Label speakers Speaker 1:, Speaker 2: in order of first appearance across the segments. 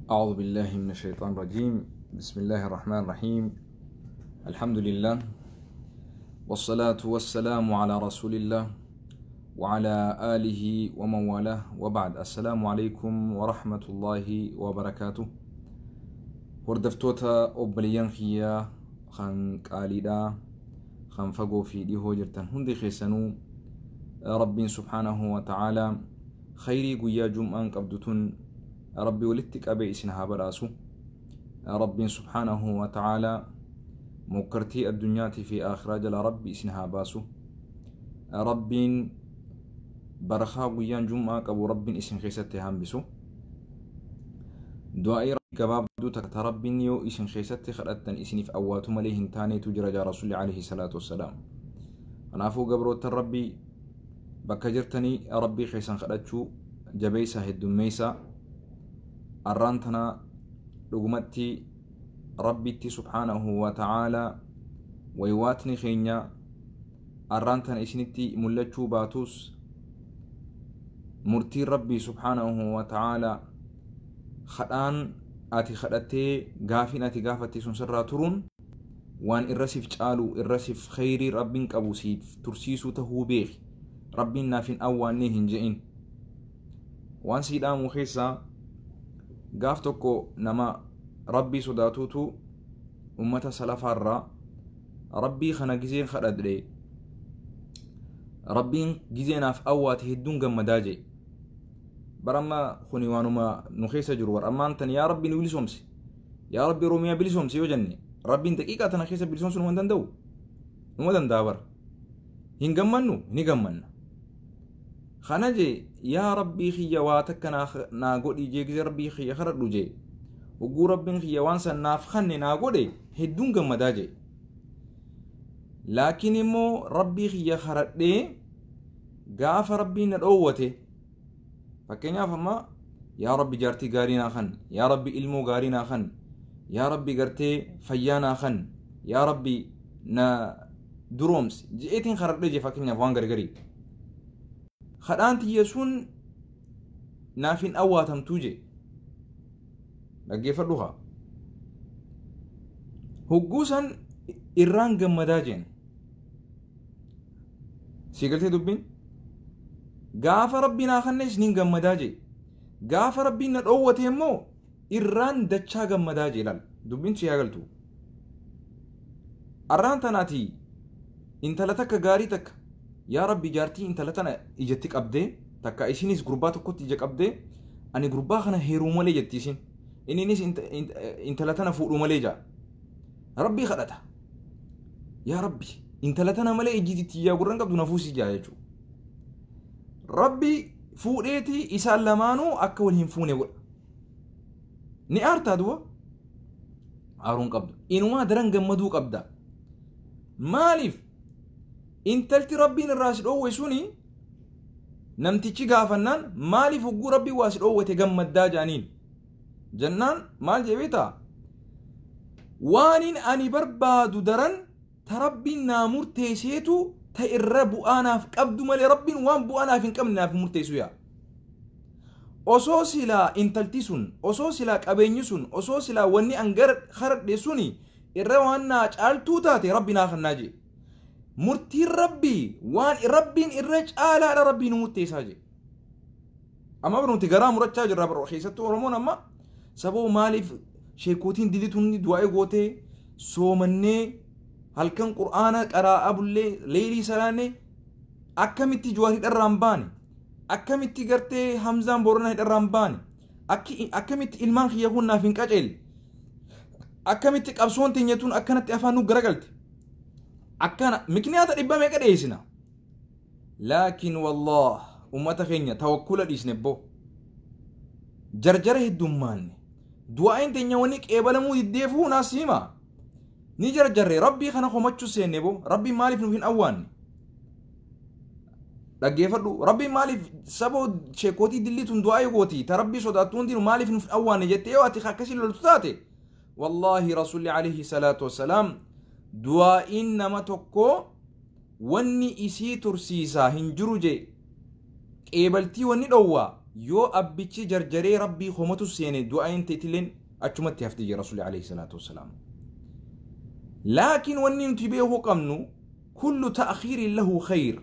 Speaker 1: أعوذ بالله من الشيطان الرجيم. بسم الله الرحمن الرحيم. الحمد لله والصلاة والسلام على رسول الله وعلى آله ومن والاه وبعد. السلام عليكم ورحمة الله وبركاته. Hordoftoota obboleeyyan kiyyaa kan qaaliidhaa kan fagoo fi dhihoo jirtan hundi keessanuu, Rabbiin subhaanahu wa ta'aalaa khayrii guyyaa jum'aan qabdu tun Rabbi walitti qabee isin haa badhaasu. Rabbiin subhaanahu wa ta'aalaa mokkartii addunyaatii fi aakhiraa jala Rabbi isin haa baasu. Rabbiin barakaa guyyaan jum'aa qabu Rabbiin isin keessatti haa hambisu. Du'aa'ii gabaabduu takka Rabbiin yoo isin keessatti kadhattan isiniif awwaatu malee hin taaneetu jira jaa Rasuulli alayhi salaatu wassalaam. Kanaafuu gabroottan Rabbii bakka jirtanii Rabbii keessan kadhachuu jabeessaa, heddummeessaa. Arraan tana dhugumatti Rabbitti subhaanahu wa ta'aalaa waywaatni keenya arraan tana isinitti mul'achuu baatus, murtiin Rabbii subhaanahu wa ta'aalaa kadhaan ati kadhattee gaafiin ati gaafatte sun sirraa turuun waan irra siif caalu, irra siif khayrii Rabbiin qabu siif tursiisuu tahuu beeki. Rabbiin naaf hin awwaannee hin je'in. Waan sii dhaamu keessaa, gaaf tokko nama Rabbii sodaatuutu ummata salafaarraa Rabbii kana gizeen kadhadhe, Rabbiin gizee naaf awwaate hedduun gammadaa jee. Bara amma kuni waanuma nu keessa jiru bara ammaan tan. Yaa Rabbi nu bilisoomsi, yaa Rabbi Oromiyaa bilisoomsi yoo jenne, Rabbiin daqiiqaa tana keessa bilisoomsuu numa danda'u, numa danda'a bara. Hin gammannu? Ni gammanna. Kana jee, yaa Rabbii kiyya waa takka naa godhi jee gizee Rabbii kiyya kadhadhu jee, hogguu Rabbiin kiyya waan san naaf kanne, naa godhe, hedduun gammadaa jee. Laakiin immoo Rabbii kiyya kadhadhee gaafa Rabbiin na dhoowwate, fakkeenyaaf amma yaa Rabbi jaartii gaarii naa kan, yaa Rabbi ilmoo gaarii naa kan, yaa Rabbi gartee fayyaa naa kan, yaa Rabbi na duroomsi je'eetiin kadhadhee jee, fakkeenyaaf waan gargarii kadhaan tiyya sun naaf hin awwaatamtuu jee. Dhaggeeffadhu haa, hogguu san irraan gammadaa jeen. Sii galtee dubbiin? Gaafa Rabbi naa kannes nin gammadaa jee, gaafa Rabbiin na dhoowwate immoo irraan dachaa gammadaa jee. Laal, dubbiin si haa galtu. Arraan tanaati intala takka gaarii takka, yaa Rabbi jaartii intala tana ijatti qabdee takka, isinis gurbaa tokkotti ija qabdee, ani gurbaa kana heeruu malee jetti isin, inninis intala tana fuudhuu malee jaa. Rabbii kadhata, yaa Rabbi intala tana malee ijji tiyyaa gurran qabdu na fuusii jaa jechuudha. Rabbi fuudheeti isaan lamaanuu akka wal hin fuune godha. Ni aartaa du'a? Aaruun qabdu. Inumaa daran gammaduu qabda. Maaliif? Intalti Rabbiin irraa si dhoowwe suni namtichi gaafannaan, maaliif hogguu Rabbiin waa si dhoowwate gammaddaa jaaniin? Jennaan maal jee beektaa? Waanin ani barbaadu daran ta Rabbiin naa murteesseetu ta irra bu'aa naaf qabdu malee Rabbiin waan bu'aa naaf hin qabne naaf hin murteessu yaa. Osoo silaa intalti sun, osoo silaa qabeenyi sun, osoo silaa wanni an gara karadhe suni irra waan naa caaltuu taate, Rabbi naa kannaa jee. Murtiin Rabbii waan Rabbiin irra caalaadha Rabbii nu murteessaa jee. Amma nuti garaa murachaa jirra bara, keessattuu Oromoon amma sababa maaliif sheekootiin dilituun du'aa gootee, soomannee, halkan Qur'aana qaraa'aa bullee, leelii salaannee, akkamitti Jawaar hidharraa hin baane? Akkamitti gartee Hamzaan Booranaa hidharraa hin baane? Akkamitti ilmaan kiyya kun naaf hin qaceelle? Akkamitti qabsoon teenya tun akkanatti afaan nu garagalte? Akkana mikniyaata dhibba meeqa dhiyeessina. Laakiin wallah ummata keenya tawakkula dhiisne boo, jarjara heddummaanne. Du'aayin teenya wanni qeebalamuu diddeefuu naas hima, ni jarjarre, Rabbii kana komachuu seenne boo. Rabbiin maaliif nuuf hin awwaanne? Dhaggeeffadhu, Rabbiin maaliif saboo sheekootii dillii tun du'aa gooti ta Rabbii sodaattu hundinuu maaliif nuuf hin awwaanne jettee yoo ati akkasii loltu taate, wallaahi Rasuulli alayhi salaatu wassalaam du'aa'iin nama tokko wanni isii tursiisaa hin jiru jee, qeebaltii wanni dhowwaa. Yoo abbichi jarjaree rabbii homatu seene du'aayin teetileen achumatti hafti jee rasuulli alayhi salaatu wassalaam. Laakiin wanni nuti beekuu qabnu kullu ta'khiirin lahu khayr.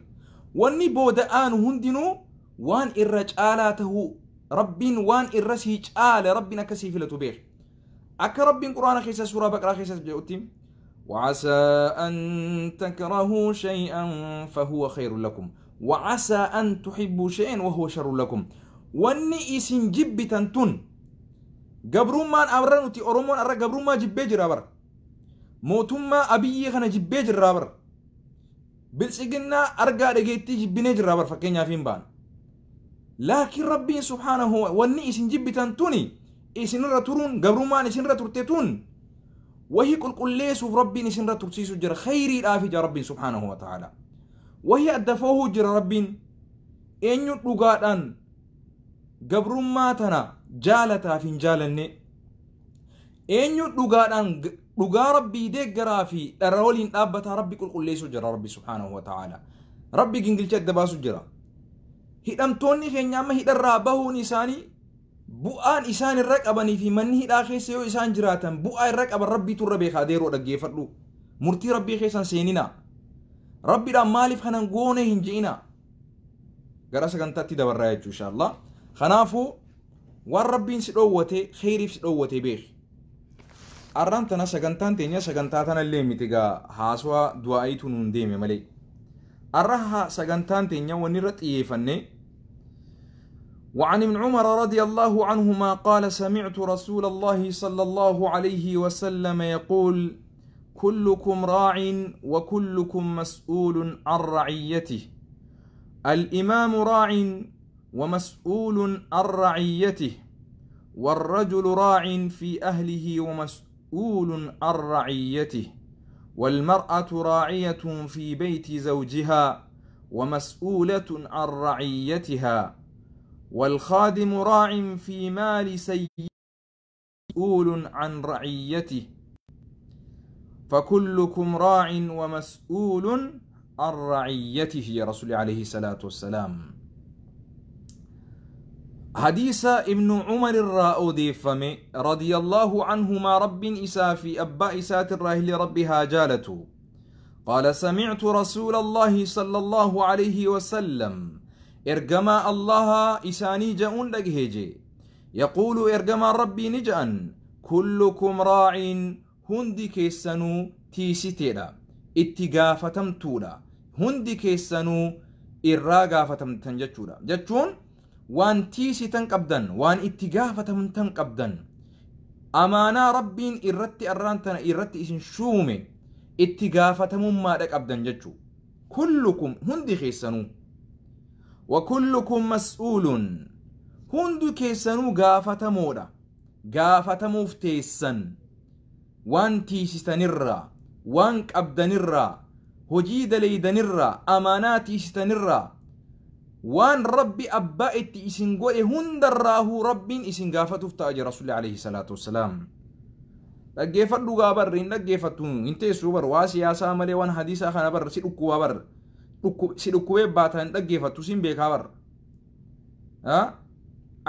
Speaker 1: Wanni booda aanu hundinuu waan irra caalaa tahuu rabbiin waan irra sii caale rabbiin akka sii filatu beek. Akka rabbiin quraana keessa suuraa baqaraa keessa jedhutti وعسى أن تكرهوا شيئا فهو خير لكم وعسى أن تحبوا شيئا وهو شر لكم. واني إسن جبتن تن قبرمان أمرنتي أورمون أرى قبرما جبيج رابر موتما أبي خنا جبيج رابر بلسجنا أرجع رجيتي جبنيج رابر فكين يافين بان. لكن ربي سبحانه واني إسن جبتن توني إسن رتورون قبرمان إسن رتورتون وهي قل قل ليس ربي نسن رتورسيس جر خيري الآفي جر ربي سبحانه وتعالى. وهي أدفوه جر ربي إن يطلقاتان قبرما تنا جالتا فنجالني إن يطلقاتان لقا ربي ديك جرافي الرولين أبتا ربي قل قل ليس جر ربي سبحانه وتعالى. ربي جنجل شد باسو جرا هدمتوني في نعمة هدرابه نساني bu'aan isaan irra qabanii fi manni hidhaa keessa yoo isaan jiraatan bu'aa irra qaban rabbiitu irra beekaa deeroo dhaggeeffadhu. Murtii rabbii keessan seenina. Rabbiidhaan maaliif kanan goone hin je'ina. Gara sagantaatti dabarraa jechuu inshaallah. Kanaafuu waan rabbiin si dhoowwate kheyriif si dhoowwate beeki. Arraan tana sagantaan teenya sagantaa tanallee miti gaa haasawaa du'aayitu nuun deeme malee. Arra sagantaan teenya wanni irra xiyyeeffanne. وعن ابن عمر رضي الله عنهما قال سمعت رسول الله صلى الله عليه وسلم يقول كلكم راع وكلكم مسؤول عن رعيته. الإمام راع ومسؤول عن رعيته، والرجل راع في أهله ومسؤول عن رعيته، والمرأة راعية في بيت زوجها ومسؤولة عن رعيتها، والخادم راع في مال سيده مسؤول عن رعيته، فكلكم راع ومسؤول عن رعيته يا رسول عليه الصلاة والسلام. حديث ابن عمر الرأودي فمي رضي الله عنهما رب إسا في أبا إسات الراهل ربها جالته قال سمعت رسول الله صلى الله عليه وسلم إرجما الله إساني جاءون لجهجي يقول إرجما ربي نجأن كلكم راع هندي كيسانو تيسيتيلا اتقافتمتولا هندي كيسانو إراغافتمتن جتشولا جتشون وان تيسيتن قبدن وان اتقافتمتن قبدن أمانا ربين إرتي أرانتنا إرتي إسن شومي اتقافتمم ما لك أبدن جتشو كلكم هندي كيسانو وكلكم مسؤول هندو كيسانو غافتمودا غافتموف تيسن وان تيسيتنرا وان قبدنرا هجي دليدنرا امانات تيسيتنرا وان ربي ابا اتي اسن غودي هندراه ربين اسن غافتوف تاج رسول الله عليه الصلاه والسلام. dhaggeeffadhu gaa barri hin dhaggeeffattu hin teessu bar waa siyaasaa malee waan hadiisaa kana bar si dhukkubaa bar si dhukkubee baataa hin dhaggeeffattu sin beekaa bar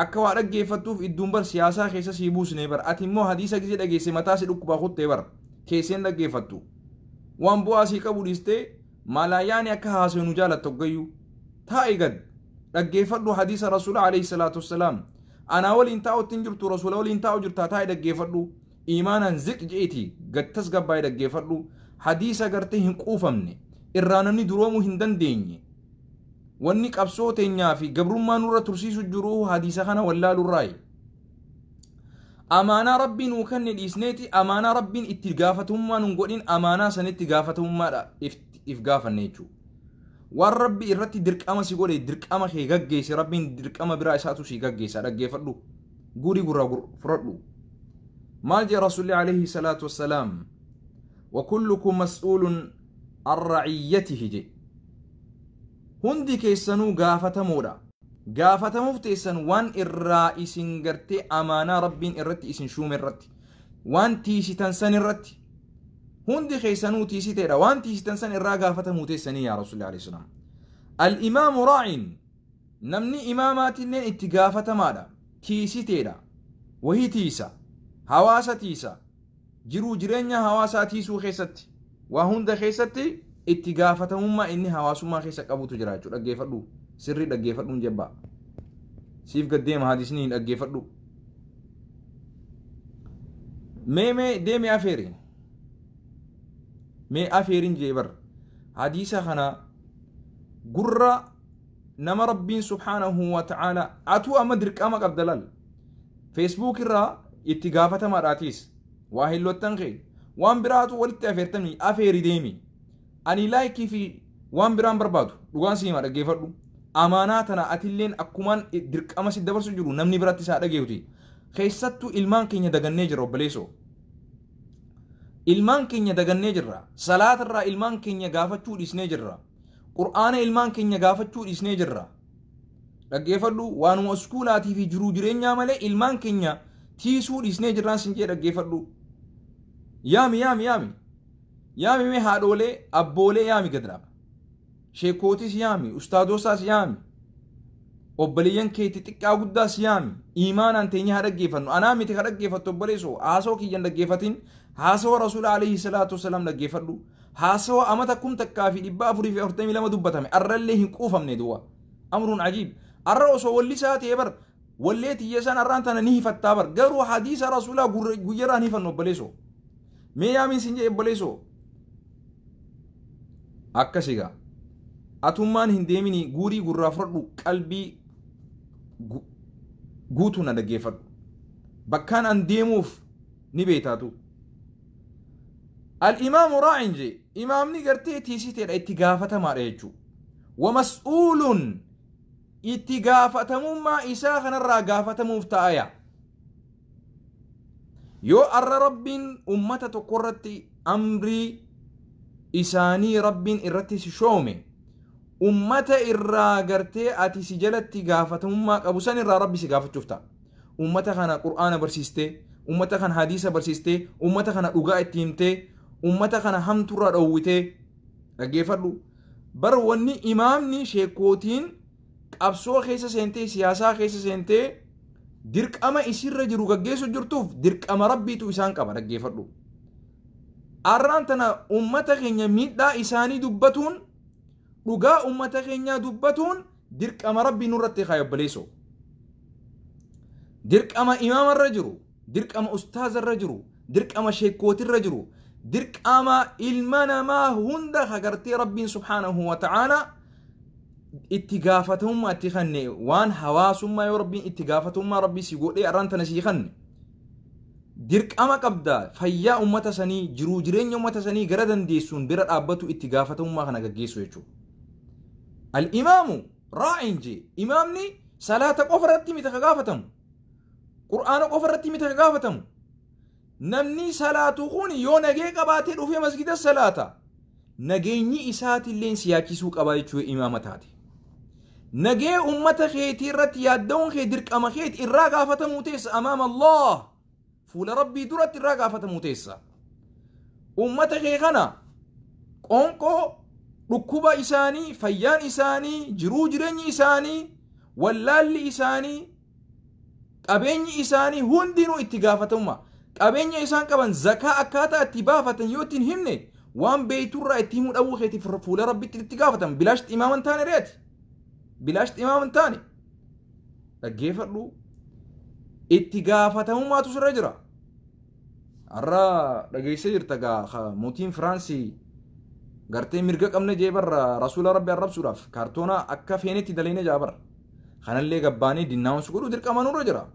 Speaker 1: akka waa dhaggeeffattuuf idduun bar siyaasaa keessa sii buusne bar ati immoo hadiisa gisee dhageesse mataa si dhukkubaa kuttee bar keesseen dhaggeeffattu waan bu'aa sii qabu dhiistee malaayaani akka haasawnu jaalatta hoggayyuu taa'i gad dhaggeeffadhu hadiisa rasuula alayhi salaatu wassalaam. Anaa waliin taa'utti hin jirtu rasuula waliin taa'u jirtaa taa'i dhaggeeffadhu iimaanan ziq je'eeti gattas gabbaa'ee dhaggeeffadhu hadiisa gartee hin quufamne irraa namni duroomuu hin dandeenye wanni qabsoo teenyaa fi gabrummaa nurra tursiisu jiru hadiisa kana wallaalurraayi. Amaanaa rabbiin nuu kenne dhiisneeti amaanaa rabbiin itti gaafatamummaa nun godhin amaanaa sanitti gaafatamummaadha if gaafanne jechuudha. Waan rabbi irratti dirqama si godhe dirqama kee gaggeesse rabbiin dirqama biraa isaatu si gaggeessa dhaggeeffadhu guurii gurraa fudhadhu. Maal jee rasuulli alayhi salaatu wassalaam وكلكم مسؤول عن رعيته جي hundi keessanuu gaafatamuudha. Gaafatamuuf teessan waan irraa isin gartee amaanaa rabbiin irratti isin shuume irratti waan tiisitan san irratti hundi keessanuu tiisiteedha waan tiisitan san irraa gaafatamuu teessanii yaa rasuulli alayhi salaam. Al-imaamu raacin Namni imaamaatilleen itti gaafatamaadha. Tiisiteedha. Wahii tiisa. Hawaasa tiisa. Jiruu jireenya hawaasaa tiisuu keessatti waa hunda keessatti itti gaafatamummaa inni hawaasummaa keessa qabutu jira jechuudha. Dhaggeeffadhu. Sirrii dhaggeeffadhuun jabbaa. Siif gaddeema hadisni hin dhaggeeffadhu. Mee mee deemi afeeri. Mee afeerin jee bar. Hadiisa kana gurra nama Rabbiin subhaanahu wa ta'ala atuu amma dirqama qabda lal. Facebook irraa itti gaafatamaadhaatiis. Waa hillottan kee waan biraatu walitti afeertanii afeeri deemi. Ani laayikii fi waan biraan barbaadu dhugaan si hima dhaggeeffadhu. Amaanaa tana atilleen akkumaan dirqama si dabarsu jiru namni biratti isaa dhageehuti. Keessattuu ilmaan keenya dagannee jira obboleessoo. Ilmaan keenya dagannee jirra. Salaatarraa ilmaan keenya gaafachuu dhiisnee jirra. Qur'aana ilmaan keenya gaafachuu dhiisnee jirra. Dhaggeeffadhu waanuma iskuulaatii fi jiruu jireenyaa malee ilmaan keenya tiisuu dhiisnee jirraan sin jee dhaggeeffadhu. Yaami yaami yaami. Yaami mee haadholee abboolee yaami gad dhaaba. Sheekootis yaami ustaadosaas yaami. Obboleeyyan keetti xiqqaa guddaas yaami. Imaanaan teenya haa dhaggeeffannu. Anaa miti haa dhaggeeffattu obboleessoo. Haasawaa kiyyan dhaggeeffatin. Haasawa rasuula alayhi salaatu wasalaam dhaggeeffadhu. Haasawa amata 1442 dubbatame. Arrallee hin quufamne duwwa. Amruun ajiib. Arra osoo wallisaa ta'e bar wallee tiyya san arraan tana ni hifattaa bar. Garuu hadiisa rasuulaa guyyarraan hifannu obboleessoo. Mee yaamiin sin jee obboleessoo. Akkasigaa. Atummaan hin deemini guurii gurraa fudhadhu qalbii guutuu na dhaggeeffadhu. Bakkaan an deemuuf ni beektaatu. Al-imaamu raa'in jee imaamni gartee tiisiteedha itti gaafatamaadha jechuudha. Wamas'uulun itti gaafatamummaa isaa kanarraa gaafatamuuf ta'aya. Yoo arra Rabbiin ummata tokkorratti amrii isaanii Rabbiin irratti si shoome ummata irraa gartee ati si jalatti gaafatamummaa qabu san irraa Rabbi si gaafachuuf ta'a. Ummata kana Qur'aana barsiistee, ummata kana hadiisa barsiistee, ummata kana dhugaa itti himtee, ummata kana hamtuurraa dhowwitee dhaggeeffadhu. Bar wanni imaamni sheekootiin qabsoo keessa seentee siyaasaa keessa seentee dirqama isirra jiru gaggeessu jirtuuf dirqama Rabbiitu isaan qaba dhaggeeffadhu. Arraan tana ummata keenya miidhaa isaanii dubbatuun dhugaa ummata keenyaa dubbatuun dirqama Rabbii nurratti haa obboleessoo. Dirqama imaamarra jiru, dirqama ustaazarra jiru, dirqama sheekootirra jiru, dirqama ilma namaa hunda hagartee Rabbiin subhaanahu wa ta'ala itti gaafatamummaa itti kanne waan hawaasummaa yoo Rabbiin itti gaafatamummaa Rabbii si godhee arraan tana sii kanne dirqama qabda fayyaa ummata sanii jiruu jireenya ummata sanii gara dandeessuun bira dhaabbatu itti gaafatamummaa kana gaggeessu jechuudha. Al-imaamu raa'in jee imaamni salaata qofa irratti miti ka gaafatamu. Qur'aana qofa irratti miti ka gaafatamu. Namni salaatu kun yoo nagee qabaatee dhufee masgida salaata nageenyi isaatillee siyaachisuu qaba jechuu imaama taate. Nagee ummata keetii irratti yaadda'uun kee dirqama keeti irraa gaafatamuu teessa amaama Allah. Fuula Rabbii duratti irraa gaafatamuu teessa. Ummata kee kana qoonqoo dhukkuba isaanii, fayyaan isaanii, jiruu jireenyi isaanii, wallaalli isaanii, qabeenyi isaanii hundinuu itti gaafatamummaa. Qabeenya isaan qaban zakaa akkaataa itti baafatan yoo ittiin himne waan beeyturraa itti himuu dhabuu keetiif fuula Rabbitti itti gaafatan bilaashti imaaman taane reeti. Bilaashti imaaman taane. Dhaggeeffadhu. Itti gaafatamummaatu sirra jira. Har'a dhageessee jirta gaa mootiin Firaansii gartee mirga qabna jee barra rasuula Rabbi arrabsuudhaaf kaartoona akka feenetti daleene jaa barra. Kanallee gabbaanee dinnaawwansu godhuu dirqama nurra jira.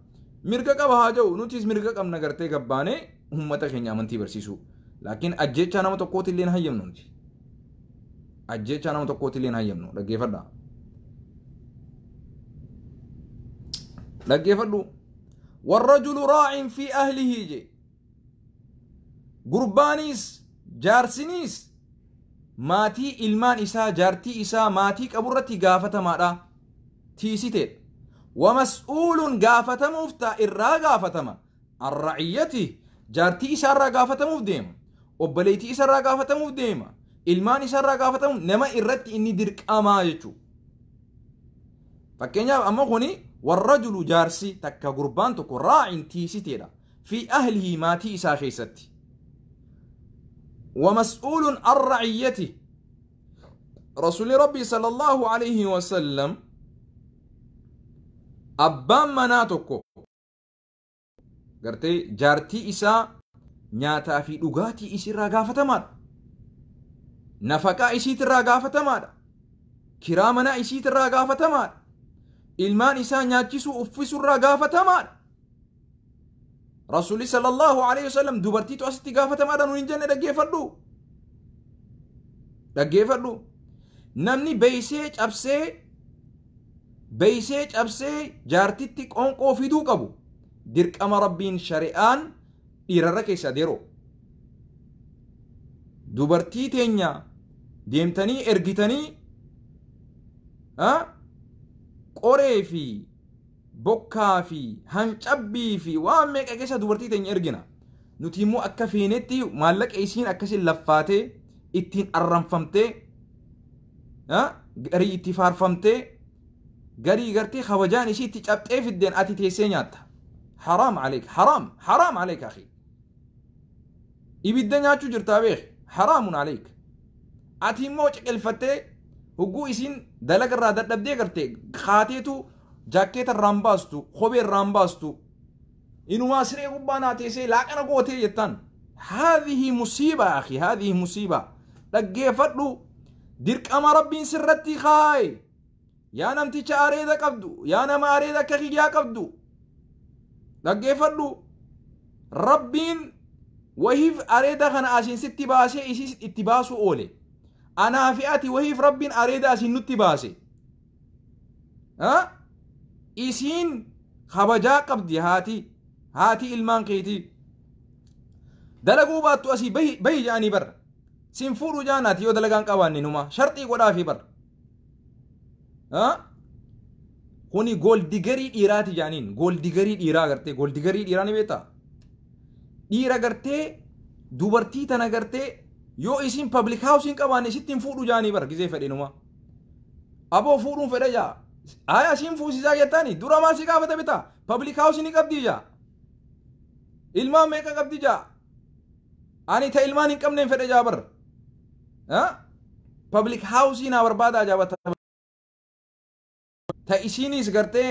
Speaker 1: Mirga qaba haa jedhu nutis mirga qabna gartee gabbaanee uummata keenya amantii barsiisuu. Laakiin ajjechaa nama tokkooti illee hin hayyamnu nuti. Ajjechaa nama tokkooti illee hin hayyamnu dhaggeeffadhaa. Dhaggeeffadhu. Warrajulu raa'in fi ahlihi je. Gurbaanis jaarsiniis maatii ilmaan isaa jaartii isaa maatii qaburratti gaafatamaadha. Tiisiteedha. Wamas'uulun gaafatamuuf ta'a irraa gaafatama. Arra'iyyati jaartii isaarraa gaafatamuuf deema. Obboleettii isaarraa gaafatamuuf deema. Ilmaan isaarraa gaafatamuuf nama irratti inni dirqamaa jechuudha. Fakkeenyaaf amma kuni warrajulu jaarsi takka gurbaan tokko raacin tiisiteedha. Fi ahlihi maatii isaa keessatti. ومسؤول عن رعيته. رسول ربي صلى الله عليه وسلم أبان مناتكو gartee jaartii isaa nyaataa fi dhugaatii isiirraa gaafatamaadha. Nafaqaa isiitirraa gaafatamaadha. Kiraa manaa isiitirraa gaafatamaadha. Ilmaan isaa nyaachisuu uffisuurraa gaafatamaadha. Rasuulli sallallahu alaihi wasallam dubartiitu asitti gaafatamaadha nuun hin jenne dhaggeeffadhu. Dhaggeeffadhu. Namni beeysee cabsee jaartitti qonqoo fiduu qabu. Dirqama Rabbiin shari'aan dhiirarra keessa adeeroo. Dubartii teenya deemtanii ergitanii qoree fi bokkaa fi hancabbii fi waan meeqa keessa dubartii teenya ergina. Nuti immoo akka feenetti maallaqa isiin akkasiin laffaatee ittiin arranfamtee, garii itti faarfamtee, garii gartee kabajaan isii itti cabxee fiddeen ati teessee nyaatta. حرام عليك، حرام، حرام عليك أخي. Ibidda nyaachuu jirtaa beek. حرام عليك. Ati immoo ciqilfattee hogguu isiin dalaga irraa dadhabdee gartee kaateetu jaakkeeta irraan baastu, kophee irraan baastu, inumaa siree gubbaa naa teessee laaqana gootee jettaan. هذه مصيبة أخي، هذه مصيبة. Dhaggeeffadhu, dirqama Rabbiin sirratti kaaye. Yaa namticha areeda qabdu, yaa nama areeda akka kiyyaa qabdu, dhaggeeffadhu, Rabbiin wahiif areeda kana asiin sitti baasee isii itti baasuu oole. Anaa fi ati wahiif Rabbiin areeda asiin nutti baase. Isiin kabajaa qabdi, haati ilmaan keetii. Dalaguu baattu asii bahi bahi jaanii bar. Sin fuudhu jaanaati yoo dalagaan qabaanne numa sharxii godhaafi bar. Kuni gold diggerii dhiiraati jaaniin, gold diggerii dhiiraa gartee, gold diggerii dhiiraa ni beektaa? Dhiira gartee dubartii tana gartee yoo isin public house hin qabaanne sitti hin fuudhu jaanii bar gizee fedhe numa. Aboo, fuudhuun fedhe jaa. Aya, siin fuusisaa jettaani dura maal si gaafata bitaa? Public house ni qabdii jaa. Ilmaan meeqa qabdi jaa. Ani ta ilmaan hin qabneen fedhe jaa bar. Public house naa barbaadaa jaa. Ta isiinis gartee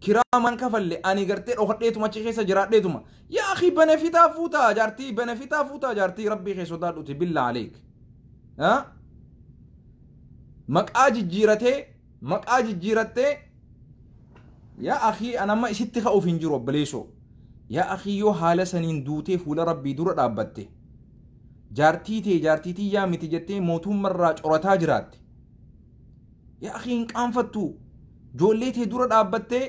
Speaker 1: kiraaman kafalle, ani gartee dhokadheetuma achi keessa jiraadheetuma. Yaa akhi, benefitaa fuutaa jaartii, benefitaa fuutaa jaartii. Rabbii kee sodaadhuti, بالله عليك. Maqaa jijjiiratee, maqaa jijjiirattee. Yaa akhi, an amma isitti ka'uuf hin jiru, obboleessoo. Yaa akhi, yoo haala saniin duutee fuula Rabbii dura dhaabbatte, jaartii tee jaartii tiyyaa miti jettee mootummarraa corataa jiraatte. Yaa akhi, hin qaanfattu? Ijoollee tee dura dhaabbattee.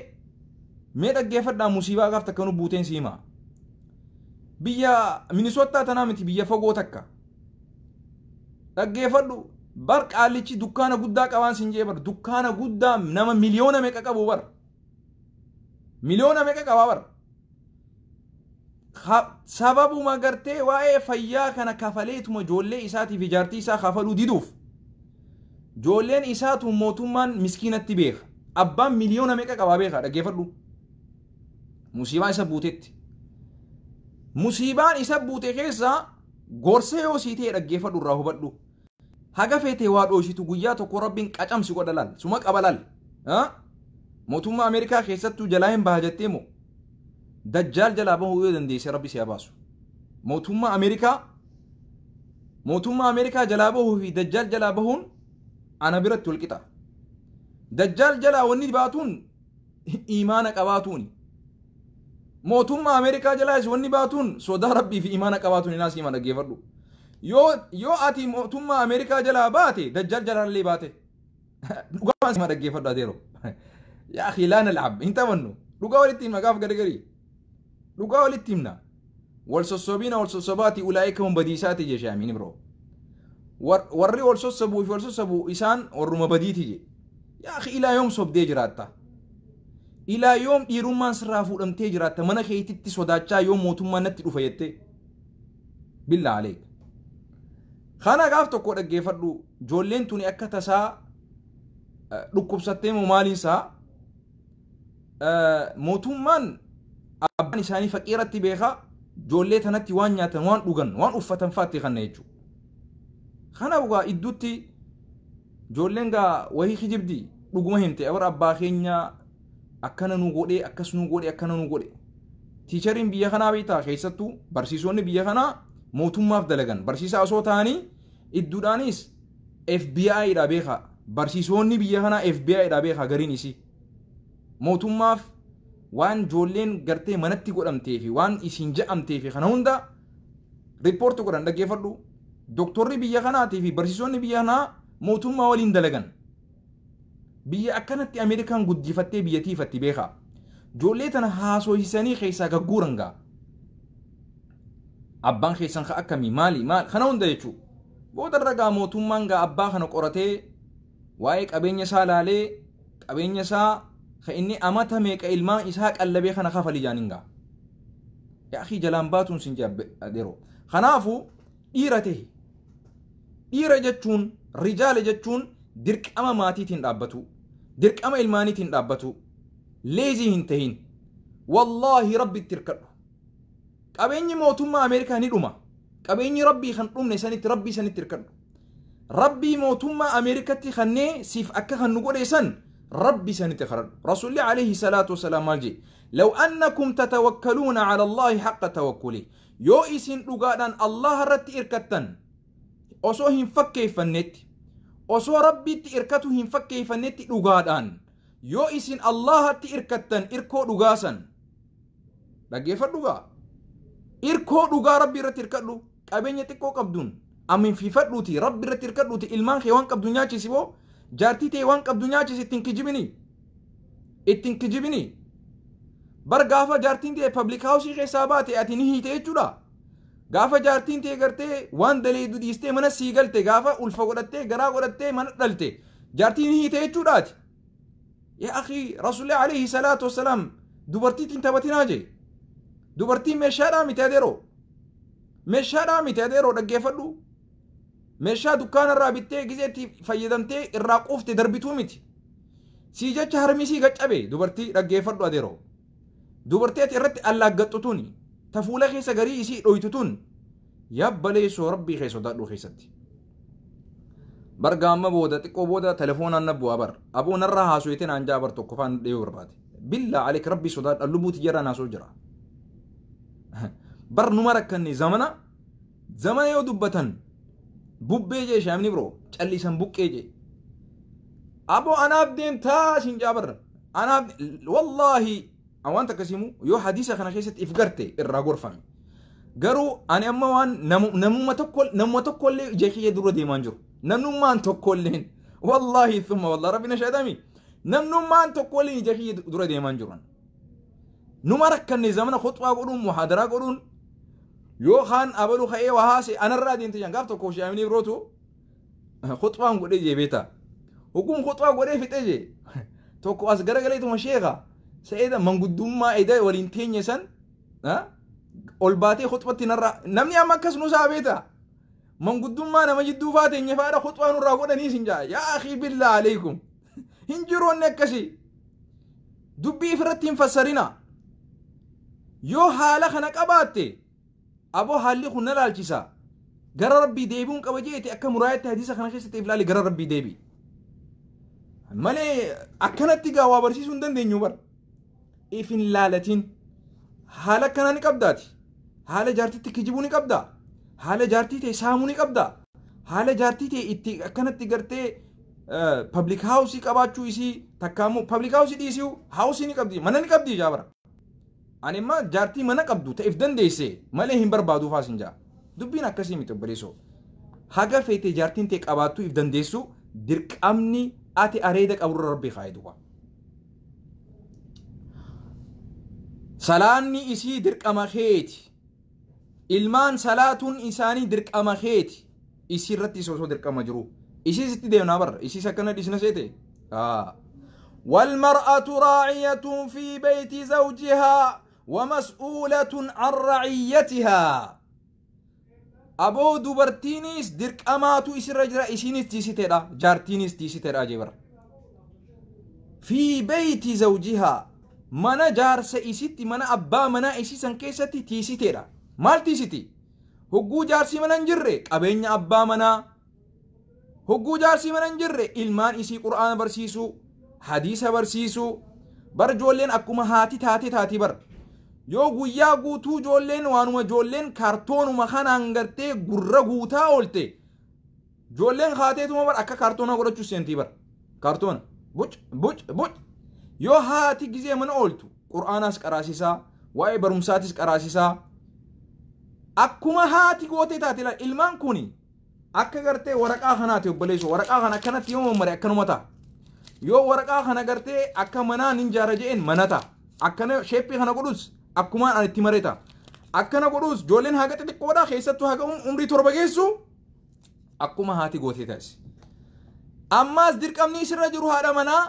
Speaker 1: Mee dhaggeeffadhaa, musiibaa gaaf takka nu buuteen siima. Biyya Minisootaa tanaa miti, biyya fagoo takka. Dhaggeeffadhu bar, qaallichi dukkaana guddaa qabaan sin jee bar, dukkaana guddaa nama miliyoona meeqa qabu bar. Miliyoona meeqa qabaa bar. Sababuma gartee waa'ee fayyaa kana kafaleetuma ijoollee isaatii fi jaartii isaa kafaluu diduuf ijoolleen isaatu mootummaan miskiinatti beeka. Abbaan miliyoona meeqa qabaa beeka, dhaggeeffadhu. Musiibaan isa buutetti. Musiibaan isa buute keessa gorsee yoo sii ta'e, dhaggeeffadhu, irraa hubadhu. Haga feetee waa dhooshitu guyyaa tokko Rabbiin qacamsi godha laal. Suma qaba laal. Mootummaa Ameerikaa keessattuu jalaa hin baha jettee moo? Dajjaal jalaa bahuu yoo dandeesse Rabbi si haa baasu. Mootummaa Ameerikaa jalaa bahuu fi Dajjaal jalaa bahuun ana biratti wal qixa. Dajjaal jalaa wanni baatuun imaana qabaatuuni. Mootummaa Ameerikaa jalaas wanni baatuun sodaa Rabbii fi imaana qabaatuun inaas hima, dhaggeeffadhu. Yoo ati mootummaa Ameerikaa jalaa baate, Dajjaal jalaallee baate. Dhugaa hima, dhaggeeffadhu adeero. يا أخي لا نلعب, hin taphannu. Dhugaa walitti himna gaaf gargarii. Dhugaa walitti himna. Wal sossobiina wal sossobaati, أولئك هم badiisaati jee shaamiin biroo. Warri wal sossobuu fi wal sossobuu isaan warruma badiiti je. يا أخي, ilaa yoom sobdee jiraatta? Ilaa yoom dhiirummaan sirraa fuudhamtee jiraatta? Mana keetitti sodaachaa yoom mootummaan natti dhufa jettee? بالله عليك. Kana gaaf tokko dhaggeeffadhu, ijoolleen tuni akka tasaa dhukkubsattee moo maaliin isaa Mootummaan abbaan isaanii faqiiratti beekaa ijoollee tanatti waan nyaatan, waan dhugan, waan uffatan fa'aatti kanna jechuudha. Kanaaf gaa idduutti ijoolleen gaa wahii kijibdi dhuguma himte abara abbaa keenya akkana nu godhee, akkas nu godhe, akkana nu godhe. Teacheriin biyya kanaa beektaa, keessattuu barsiisonni biyya kanaa mootummaaf dalagan. Barsiisaa osoo ta'anii idduudhaanis FBI dha beekaa. Barsiisonni biyya kanaa FBI dha beekaa. Gariin isii mootummaaf waan ijoolleen gartee manatti godhamtee fi waan isiin je'amtee fi kana hunda report godhan. Dhaggeeffadhu, doktorri biyya kanaatii fi barsiisonni biyya kanaa mootummaa waliin dalagan. Biyya akkanatti Ameerikaan guddifattee biyya tiifatti beekaa. Ijoollee tana haasoysisanii keessaa gagguuran gaa. Abbaan keessan ka akkamii, maali, maal, kana hunda jechuu. Boodarra gaa mootummaan gaa abbaa kana qoratee, waa'ee qabeenya isaa laalee, qabeenya isaa ka inni amata meeqa ilmaan isaa qallabee kana kafali jaaniin gaa. Yaa akii, jalaan baatuun sin jedhero. Kanaafu dhiira ta'e, dhiira jechuun, rijaala jechuun dirqama maatiitiin dhaabbatu, dirqama ilmaaniitiin dhaabbatu, lazy hin tahin. Wallaahi, Rabbitti hirkadhu. Qabeenyi mootummaa Ameerikaa ni dhuma. Qabeenyi Rabbii kan dhumne sanitti, Rabbii sanitti hirkadhu. Rabbii mootummaa Ameerikatti kannee siif akka kan nu godhe san, Rabbi sanitti kadhadhu. Rasuulli alayhi salaatu wasalaam maal jedhe? لو أنكم تتوكلون على الله حق توكله, yoo isin dhugaadhaan Allah irratti hirkattan, osoo hin fakkeeffannetti, osoo Rabbitti hirkatu hin fakkeeffannetti, dhugaadhaan yoo isin Allahatti hirkattan, irkoo dhugaasan dhaggeeffadhu gaa. Irkoo dhugaa Rabbi irratti hirkadhu. Qabeenya xiqqoo qabduun amin fiifadhuuti, Rabbi irratti hirkadhuuti, ilmaan kee waan qabdu nyaachisi, boo jaartii ta'e waan qabdu nyaachisi. Ittiin kijibini, ittiin kijibini. Bar gaafa jaartiin ta'e public house keessaa baate, ati ni hiite jechuudha. Gaafa jaartiin ta'e gartee waan daleedu dhiistee mana sii galte, gaafa ulfa godhattee, garaa godhattee, mana dhalte, jaartiin ni hiite jechuudhaati. Yaa akhi, Rasuulli alayhi salaatu wasalaam dubartiitiin taphatinaa jee. Dubartiin meeshaadhaa miti, adeeroo. Meeshaadhaa miti, adeeroo, dhaggeeffadhu. Meeshaa dukkaanarraa bittee gizeetti fayyadamtee irraa quufte darbituu miti. Sii jecha harmi sii gaccabe dubartii. Dhaggeeffadhu, adeeroo. Dubartii ati irratti allaaggattu tuni, ta fuula keessa garii isii dhoytu tun, yabbaleessoo, Rabbii kee sodaadhu keessatti. Bar gaamma booda, xiqqoo booda telefoonaan na bu'aa bar. Aboo narraa haasoo naan jaa bar, tokko faan dhiyoo barbaade. Billaa aleek, Rabbii sodaadha, lubbuuti jarraan haasoo jira. Bar numa rakkanne. Zamana zamana yoo dubbatan bubbee jee shaamni biroo callisan buqqee jee. Aboo anaaf deemtaa siin jaa barra. Anaaf wallaahi waan akkasiimu yoo hadiisa kana keessatti if garte irraa gorfame. Garuu ani amma waan namuma tokko, namuma tokkollee ija kiyya dura deemaa jiru. Namnummaan tokkolleen, wallaahi thumma wallahi, Rabbi na shaadami. Namnummaan tokkolleen ija kiyya dura deemaa jiru. Numa rakkanne. Zamana khutbaa godhuun, muhaadaraa godhuun, yookaan abalu ka'ee waa haase anarraa deemte jan. Gaaf tokko shaamini birootu khutbaan godhee jee beeta. Hukum khutbaa godhee fixee jee, tokko as garagaleetuma sheeka sa'eeda manguddummaa eda waliin teenye san ol baatee khutbatti narraa. Namni amma akkas nusaa beeta, manguddummaa nama jidduu faa teenye faadha khutbaa nurraa godhanii sin jaa. Yaa akhii, billaa aleekum, hin jiru wanni akkasii. Dubbii ifirratti hin fassarina. Yoo haala kana qabaatte, aboo haalli kun na laalchisa, gara Rabbii deebi'uun qaba jeete, akka muraayatti hadiisa kana keessatti if ilaali, gara Rabbii deebi malee akkanatti gaa waa barsiisuu hin dandeenyu bar. If hin laalatin. Haala akkanaa ni qabdaati, haala jaartitti kijibuu ni qabda, haala jaartii ta'e saamuu ni qabda, haala jaartii ta'e itti akkanatti gartee public house qabaachuu isii takkaammoo public house dhiisuu, house ni qabdi, mana ni qabdi jaabara. Ani immoo jaartii mana qabdu ta'eef dandeesse malee hin barbaadu faas hin jaa. Dubbiin akkasii miti, obboleessoo. Haga feete jaartiin ta'e qabaattuu if dandeessu, dirqamni ati areeda qaburra Rabbii kaa'e duuba. Salaanni isii dirqama keeti. Ilmaan salaatuun isaanii dirqama keeti. Isii irratti osoo dirqama jiru. Isiis itti deemnaa barra. Isiis akkana dhiisna seete. والمرأة راعية في بيت زوجها ومسؤولة عن رعيتها. Aboo, dubartiinis dirqamaatu isirra jira, isinis tiisiteedha, jaartiinis tiisiteedha jee bara. في بيت زوجها. Mana jaarsa isitti, mana abbaa manaa isii san keessatti tiisiteedha. Maal tiisiti? Hogguu jaarsi mana hin jirre qabeenya abbaa manaa, hogguu jaarsi mana hin jirre ilmaan isii qur'aana barsiisuu, hadiisa barsiisuu. Bar ijoolleen akkuma haati taate taati bar. Yoo guyyaa guutuu ijoolleen waanuma ijoolleen kaartoonuma kanaan gartee gurra guutaa oolte, ijoolleen haateetuma bar akka kaartoonaa godhachuu seentii bar. Kaartoona buc buc buc. Yoo haati gizee mana ooltu qur'aanaas qaraasisaa, waa'ee barumsaatis qaraasisaa, akkuma haati gootee taate ilmaan kuni akka gartee waraqaa kanaati obboleessoo. Waraqaa kana akkanatti yoo mammare akkanuma ta'a. Yoo waraqaa kana gartee akka manaa nin jaara je'een mana ta'a. Akkana sheeppii kana godhus akkumaan ani itti maree ta'a. Akkana godhus ijoolleen haga xixiqqoodhaa keessattuu haga umrii 7 geessu akkuma haati gootee taasi. Ammaas dirqamni isirra jiru haadha manaa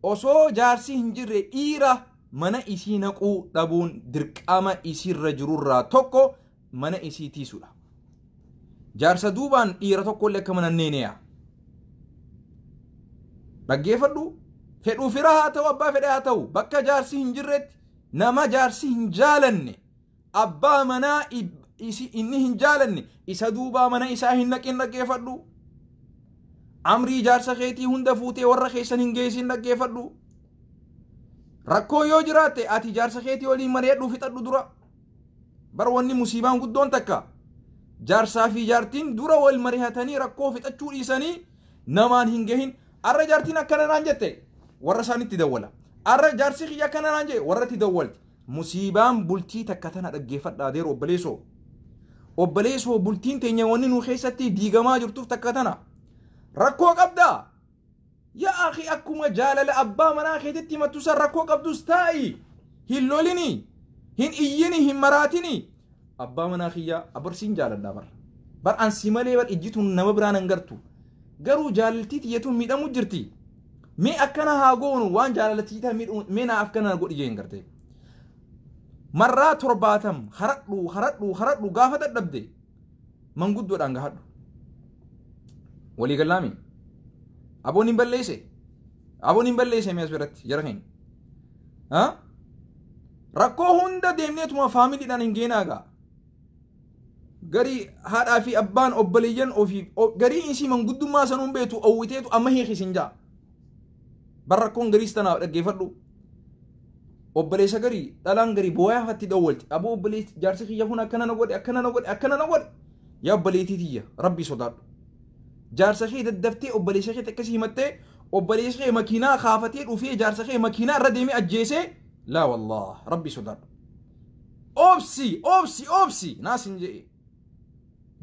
Speaker 1: osoo jaarsi hin jirre dhiira mana isii naquu dhabuun dirqama isirra jirurraa tokko mana isii tiisudha. Jaarsa duubaan dhiira tokkollee akka mana neeneya. Dhaggeeffadhu, fedhuu fira haa ta'u, abbaa fedhe haa ta'u, bakka jaarsi hin jirretti nama jaarsi hin jaalanne, abbaa manaa inni hin jaalanne isa duubaa mana isaa hin naqin. Dhaggeeffadhu. Amrii jaarsa keetii hunda fuutee warra keessan hin geessin. Dhaggeeffadhu. Rakkoo yoo jiraatte ati jaarsa keetii waliin mari'adhuu fixadhu dura. Bar wanni musiibaan guddoon takka jaarsaa fi jaartiin dura wal mari'atanii rakkoo fixachuu dhiisanii namaan hin gahin. Arra jaartiin akkana naan jette, warra isaanitti dawwala. Arra jaarsi kiyya akkana naan jedhe, warra itti dawwalti. Musiibaan bultii takka tana dhaggeeffadhaa adeero obboleessoo. Obboleessoo, bultiin teenya wanni nu keessatti diigamaa jirtuuf takka tana. Rakkoo qabdaa? Yaa akhi, akkuma jaalala abbaa manaa keetitti himattu san rakkoo qabdus taa'i. Hin lolini, hin iyyini, hin maraatini. Abbaa manaa kiyyaa abarsiin jaaladhaa bar. Bar ansi malee bar ijjituun nama biraan hin gartu. Garuu jaalaltii tiyyatuun miidhamu jirti. Mee akkana haa goonu, waan jaalalatii miidhu mee naa akkana godhi jeen garte. Marraa 70 haradhu haradhu haradhu, gaafa dadhabde manguddoodhaan gahadhu. Walii gallaami. Aboon hin balleesse. Aboon hin balleesse mee as biratti jara keenya. Rakkoo hunda deemneetuma faamiliidhaan hin geenaa gaa. Garii haadhaa fi abbaan obboleeyyan ofii garii isii manguddummaa sanuun beetu owwiteetu amma hiikisin jaa. Bar rakkoon gariis tanaaf dhaggeeffadhu. Obboleessa garii dhalaan garii booyaafatti dhowwalti. Aboo obboleessi, jaarsi kiyya kun akkana na godhe, akkana na godhe, akkana na godhe. Yaa obboleettii tiyya, rabbii sodaadhu. Jaarsa kee daddaftee obboleessa kee akkasii himattee, obboleessa kee makiinaa kaafatee dhufee jaarsa kee makiinaa irra deemee ajjeesee, laa wallah, rabbii sodaadhu. Obsi, obsi, obsi naas hin jedhe.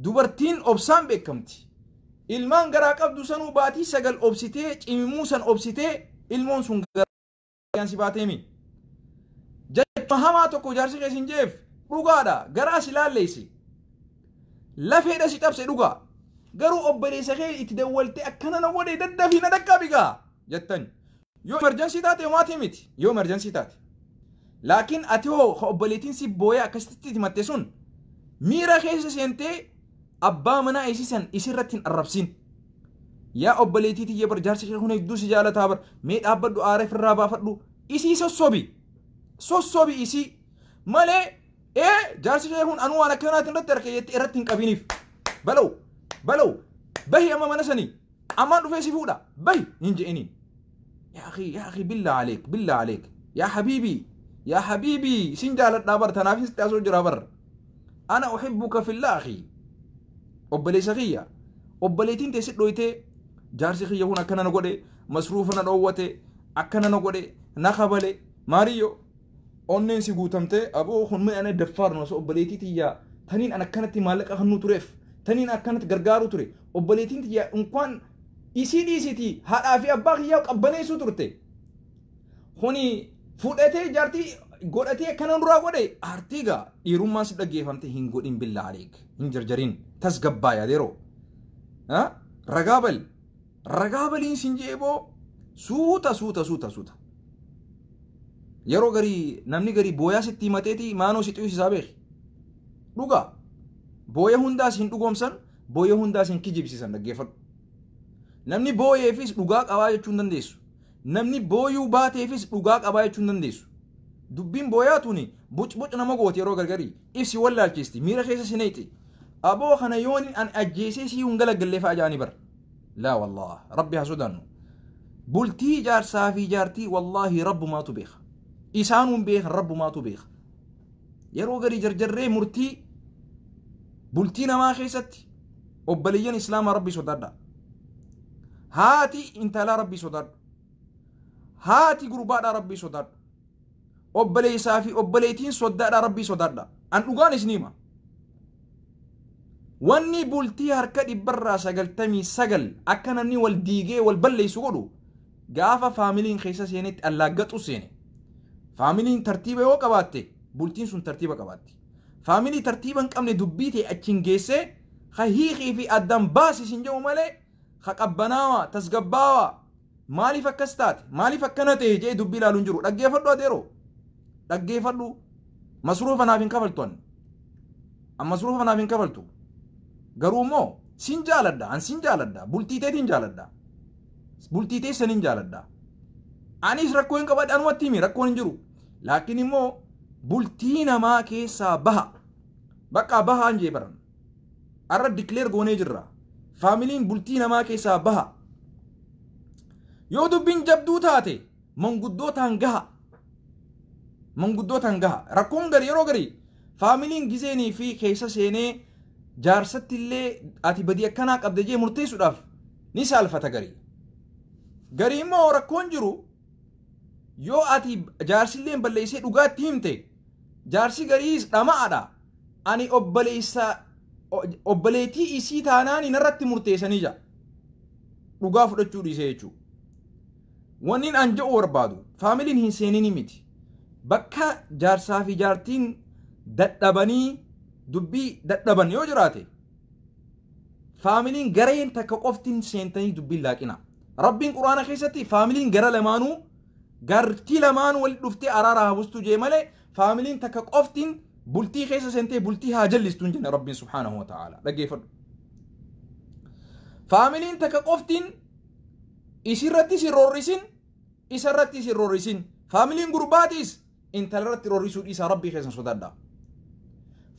Speaker 1: Dubartiin obsaan beekamti. Ilmaan garaa qabdu sanuu baatii 9 obsitee, cimimuu san obsitee ilmoon sun garaa si baateemi. Jecha hamaa tokko jaarsi keessa hin jeef dhugaadha, garaa si laalleessi. Lafeedha si cabse dhugaa. Garuu obboleessa kee itti dawwaltee akkana na godhe, daddafii na dhaqqabi gaa jettan. Yoo emergency taate homaatii miti, yoo emergency taate. Laakiin ati hoo obboleettiin si booyee akkasitti himatte sun miira keessa seentee abbaa manaa isiisan isirratti hin arrabsin. Yaa obboleettii tiyya, bar jaarsi kee kun hedduu si jaalataa bar, mee dhaabbadhu, aara ofirraa baafadhu, isii sossobi. Sossobi isii malee ee jaarsi kee kun anuu waan akkanaatiin irratti harka jettee irratti hin qabiniif. Balaw balaw, bahi amma mana sanii, ammaan dhufee si fuudha, bahi hin je'iniin. Yaa akhi, yaa akhi, billah aleek, billah aleek, yaa habiibii, yaa habiibii, sin jaaladhaa bar, tanaafis itti asoo jira bar. Ana uhibbuka fillah akhi. Obboleessa kiyya, obboleettiin teessi dhoytee jaarsi kiyya kun akkana na godhe, masruufa na dhoowwate, akkana na godhe, na kabale, maariyyo onneen si guutamtee aboo kun mee ana daffaarnu osoo obboleettii tiyyaa taniin an akkanatti maallaqa kennuu tureef, taniin akkanatti gargaaruu ture, obboleettiin tiyyaa unkwaan isii dhiisiti haadhaa fi abbaa kiyyaa qabbaneessuu turte. Kuni fudhatee jaartii godhatee akkana duraa godhe, aartii gaa dhiirummaan si dhaggeeffamte hin godhin. Billaa aleek, hin jarjarin, tasgabbaa yaadeeroo. Ragaa bal, ragaa baliin sin jeeboo, suuta suuta suuta suuta. Yeroo garii namni garii booyaa sitti himateeti maanoo si xuyisisaa beeki. Dhugaa booya hundaas hin dhugoomsan, booya hundaas hin kijibsiisan. Dhaggeeffadhu. Namni booyeefis dhugaa qabaa jechuu hin dandeessu. Namni booyuu baateefis dhugaa qabaa jechuu hin dandeessu. Dubbiin booyaa tuni buc-buc nama gooti yeroo gargarii. Ibsi wallaalchisti, miira keessa si neexi. Aboo kana yoon an ajjeesee sii hin galagallee fa'a jaanii bar. Laa wallah, Rabbi haa sodaannu. Bultii jaarsaa fi jaartii wallaahi Rabbumaatu beeka. Isaanuun beekan, Rabbumaatu beeka. Yeroo garii jarjarree murtii bultii namaa keessatti, obboleeyyan Islaamaa, Rabbi sodaadha. Haati intalaa Rabbi sodaadhu. Haati gurbaadhaa Rabbi sodaadhu. Obboleessaa fi obboleettiin soddaadhaa Rabbi sodaadha. An dhugaan isin hima. Wanni bultii harka 99% akka namni wal diigee wal balleessu godhu gaafa faamiliin keessa seenetti allaaggaxu seene. Faamiliin tartiiba yoo qabaatte, bultiin sun tartiiba qabaatti. Faamilii tartiiba hin qabne dubbii ta'e achiin geessee ka hiikii fi addaan baasis hin jedhu malee, ka qabbanaawaa tasgabbaawaa maaliif akkas taate, maaliif akkana ta'e jee dubbii ilaalu hin jiru. Dhaggeeffadhu adeeroo, dhaggeeffadhu, masruufa naaf hin kafaltu, an masruufa naaf hin kafaltu, garuu immoo sin jaaladha, an sin jaaladha, bultii teetiin jaaladha, bultii teessanin jaaladha, anis rakkoo hin qabadhe, anumatti himi, rakkoon hin jiru, laakiin immoo bultii namaa keessaa baha, bakka bahaan jee baran arra declare goonee jirra. Faamiliin bultii namaa keessaa baha. Yoo dubbiin jabduu taate manguddootaan gaha, manguddootaan gaha. Rakkoon gari yeroo gari faamiliin gizeenii fi keessa seenee jaarsatti illee ati badii akkanaa qabda jee murteessuudhaaf ni saalfata garii. Garii immoo rakkoon jiru yoo ati jaarsilleen balleessee dhugaatti himte, jaarsi gariis dhama'aadha. Ani obboleessa obboleettii isii taanaan narratti murteessanii jira. Dhugaa fudhachuu dhiisee jechuudha. Wanni an jedhu barbaadu faamiliin hin seenini miti. Bakka jaarsaa fi jaartiin dadhabanii dubbii dadhaban yoo jiraate, faamiliin gareen takka qoftiin seentanii dubbiin laaqina. Rabbiin Quraana keessatti faamiliin gara lamaanuu, gartii lamaanuu walitti dhuftee araara haa bustuu jee malee, faamiliin takka qoftiin bultii keessa seentee bultii haa jallistu hin jenne Rabbiin subhaanahu wa ta'ala. Dhaggeeffadhu. Faamiliin takka qoftiin isirratti si roorrisin, isarratti si roorrisin. Faamiliin gurbaatis intalarratti roorrisuu dhiisa, Rabbii keessan sodaadha.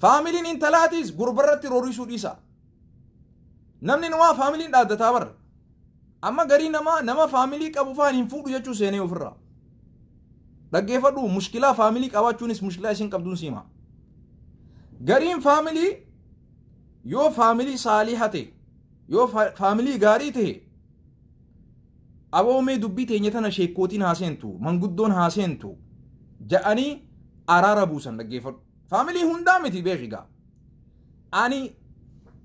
Speaker 1: Faamiliin intalaatis gurbarratti roorrisuu dhiisa. Namni numaa faamiliin dhaaddataa barra. Amma garii namaa nama faamilii qabu faan hin fuudhu jechuu seenee ofirraa. Dhaggeeffadhu, mushkilaa faamilii qabaachuunis mushkilaa isin qabduun siima. Gariin faamilii yoo faamilii saaliha ta'e, yoo faamilii gaarii ta'e, aboomee dubbii teenya tana sheekkootiin haa seentu, manguddoon haa seentu ja'anii araara buusan, dhaggeeffadhu. Faamilii hundaa miti, beekigaa. Ani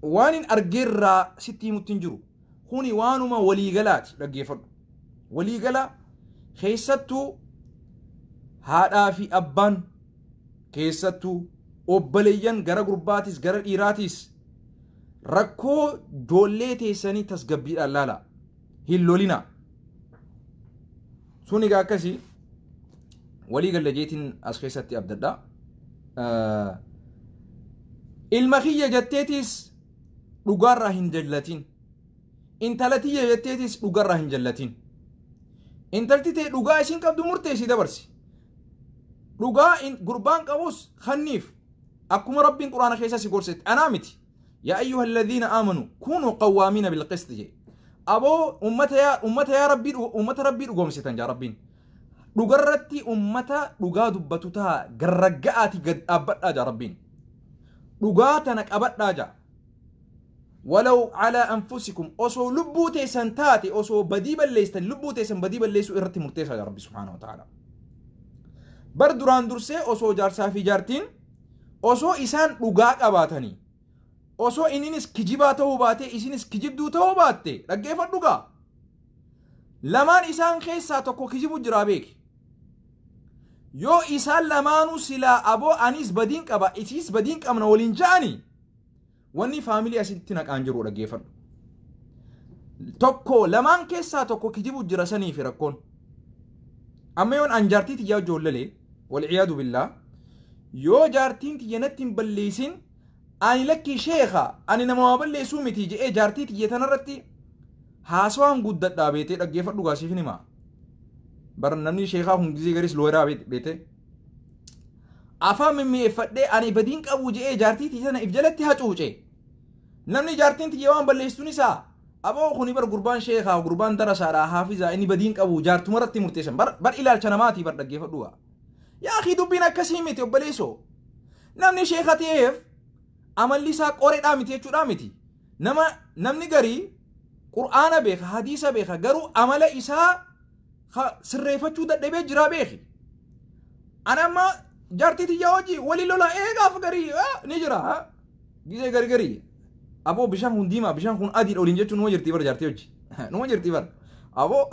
Speaker 1: waan hin argeerraa sitti himutti hin jiru. Kuni waanuma waliigalaati, dhaggeeffadhu. Waliigala keessattuu haadhaa fi abbaan, keessattuu obboleeyyan gara gurbaatis gara dhiiraatis, rakkoo ijoollee teessanii tasgabbiidhaan laala. Hin lolina. Sun egaa akkasii walii galla jeetiin as keessatti abdadha. Ilma kiyya jetteetis dhugaarraa hin jallatin. Intala tiyya jetteetis dhugarraa hin jallatin. Intalti ta'e dhugaa isin qabdu murteessii dabarsi. Dhugaa gurbaan qabus kanniif akkuma Rabbiin Quraana keessa si gorsetti, anaa miti. يا أيها الذين آمنوا كونوا قوامين بالقسط jee. Aboo ummata, yaa ummata, yaa Rabbii, ummata Rabbii dhugoomsitan jaa Rabbiin. Dhugarratti ummata dhugaa dubbatu ta'a, garragga'aati gad dhaabbadhaa jaa Rabbiin. Dhugaa tana qabadhaa jaa. ولو على أنفسكم osoo lubbuu teessan taate, osoo badii balleessan, lubbuu teessan badii balleessuu irratti murteessaa jaa Rabbi subhaanahu wa ta'ala. Bar duraan dursee osoo jaarsaa fi jaartiin osoo isaan dhugaa qabaatanii, osoo inninis kijibaa ta'uu baate, isinis kijibduu ta'uu baatte, dhaggeeffadhu gaa, lamaan isaan keessaa tokko kijibu jiraa beeki. Yoo isaan lamaanuu silaa aboo anis badiin qaba, isiis badiin qabna waliin ja'anii, wanni faamilii asitti naqaan jiru, dhaggeeffadhu, tokko lamaan keessaa tokko kijibu jira sanii fi rakkoon. Amma yoon an jaartii tiyyaa ijoollelee, والعياذ بالله, yoo jaartiin tiyya natti hin balleessin, ani lakki sheeka, ani nama waa balleessuu miti je'ee jaartii tiyya tanarratti haasawaan guddadhaa beetee, dhaggeeffadhu gaasiif himaa. Bar namni sheekaa kun gizee garis looyeraa beete. Afaan mimmi'eeffadhee ani badiin qabu je'ee jaartii tiyya sana if jalatti hacuuce. Namni jaartiin tiyya waan balleessuun isaa aboo kuni bar gurbaan sheekaa, gurbaan darasaadha, haafizaa, inni badiin qabu jaartuma irratti murteessan. Bar ilaalcha namaatii bar dhaggeeffadhu. Yaa akii, dubbiin akkasii miti, obboleessoo. Namni sheeka ta'eef amalli isaa qoreedhaa miti jechuudhaa miti. Nama namni garii Qur'aana beeka, hadiisa beeka, garuu amala isaa sirreeffachuu dadhabee jira beeki. Ani amma jaartii tiyyaa hojii walii lola eegaaf garii ni jira. Gizee gari garii. Aboo, bishaan kun diimaa, bishaan kun adiidha waliin jechuun numa jirti bar jaartii hojii. Numa jirti bar. Aboo,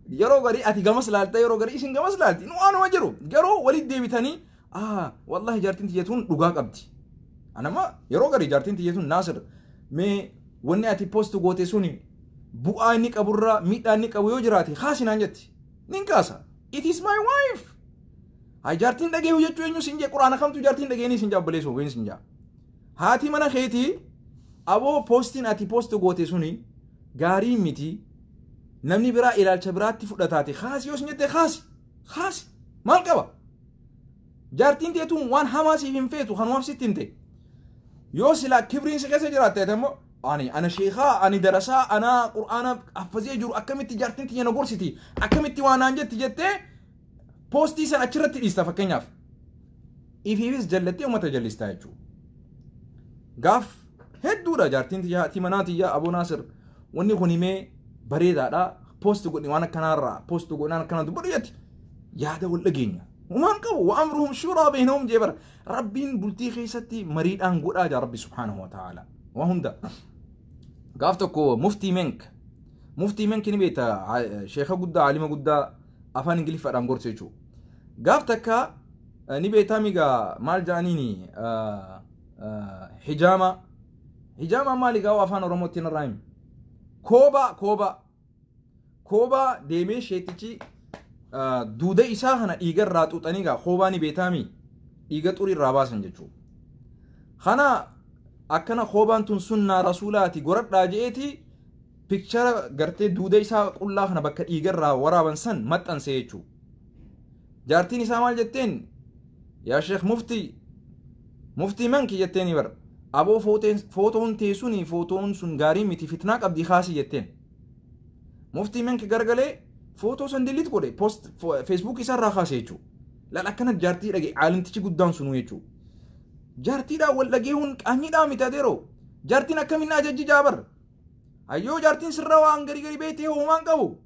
Speaker 1: yeroo garii ati gamas laalta, yeroo garii isin gamas laalti. Nu waanuma jiru. Garuu walitti deebitanii, wallahi jaartiin tiyyatuun dhugaa qabdi. Anama yeroo garii jaartiin tiyyatuun, "Naasir, mee wanni ati post goote suni bu'aa inni qaburraa miidhaa inni qabu yoo jiraate kaasinaan" jetti. Nin kaasa. It is my wife. Haa, jaartiin dhageehu jechuu eenyu sin jee? Quraana kamtu jaartiin dhageeni sin jaa, obboleessoo ween sin jaa? Haati mana keetii, "Aboo, postiin ati post goote suni gaarii miti, namni biraa ilaalcha biraatti fudhataate, kaasi" yoo sin jette, kaasi, kaasi, maal qaba? Jaartiin teetuun waan hamaa siif hin feetu, kanumaaf sitti himte. Yoo silaa kibriin si keessa jiraatte immoo, ani ana sheekaa, ani darasaa, ana Qur'aana haffazee jiru, akkamitti jaartiin tiyya na gorsiti, akkamitti waan naan jetti jettee postii san achirratti dhiista fakkeenyaaf. Ifiifis jallattee uummata jallistaa jechuudha. Gaaf hedduudha jaartiin tiyya, haati manaa tiyya, "Aboo Naasir, wanni kun himee bareedaadha, post godhi, waan akkanaarraa post godhi, waan akkanaa dubbadhu" jetti. Yaada wal dhageenya. Waan qabu وأمرهم شورى بينهم jee bara. Rabbiin bultii keessatti mariidhaan godhaa jaa Rabbi سبحانه وتعالى. Waa hunda. Gaaf tokko Muftii Menk. Muftii Menk ni beekta, sheeka guddaa, alima guddaa afaan Ingiliffaadhaan gorsu jechuudha. Gaaf takka ni beektaa migaa maal jedhaniini hijaama. Hijaama maali gaa afaan Oromootti narraa himi? Koobaa, koobaa. Koobaa deemee sheetichi duuda isaa kana dhiiga irraa xuuxanii gaa, koobaa ni beektaami, dhiiga xurii irraa baasan jechuudha. Kana akkana koobaan tun sunnaa rasuulaati goradhaa je'eeti picture gartee duuda isaa qullaa kana bakka dhiiga irraa waraaban san maxxanse jechuudha. Jaartiin isaa maal jetteen? "Yaa Sheekh Muftii, Muftii Manki" jetteeni bar. "Aboo, footoon teessuni, footoon sun gaarii miti, fitnaa qabdi, kaasii" jetteen. Muftii Manki garagalee footoo san delete godhe, post Facebook isaarraa kaase jechuudha. Laal, akkana jaartii dhage aalimtichi guddaan sunuu jechuudha. Jaartiidhaan wal dhageehuun qaanyiidhaa miti adeeroo. Jaartiin akkamiin ajajji jaabar. Hayyoo, jaartiin sirra waan garii garii beektee homaan qabu.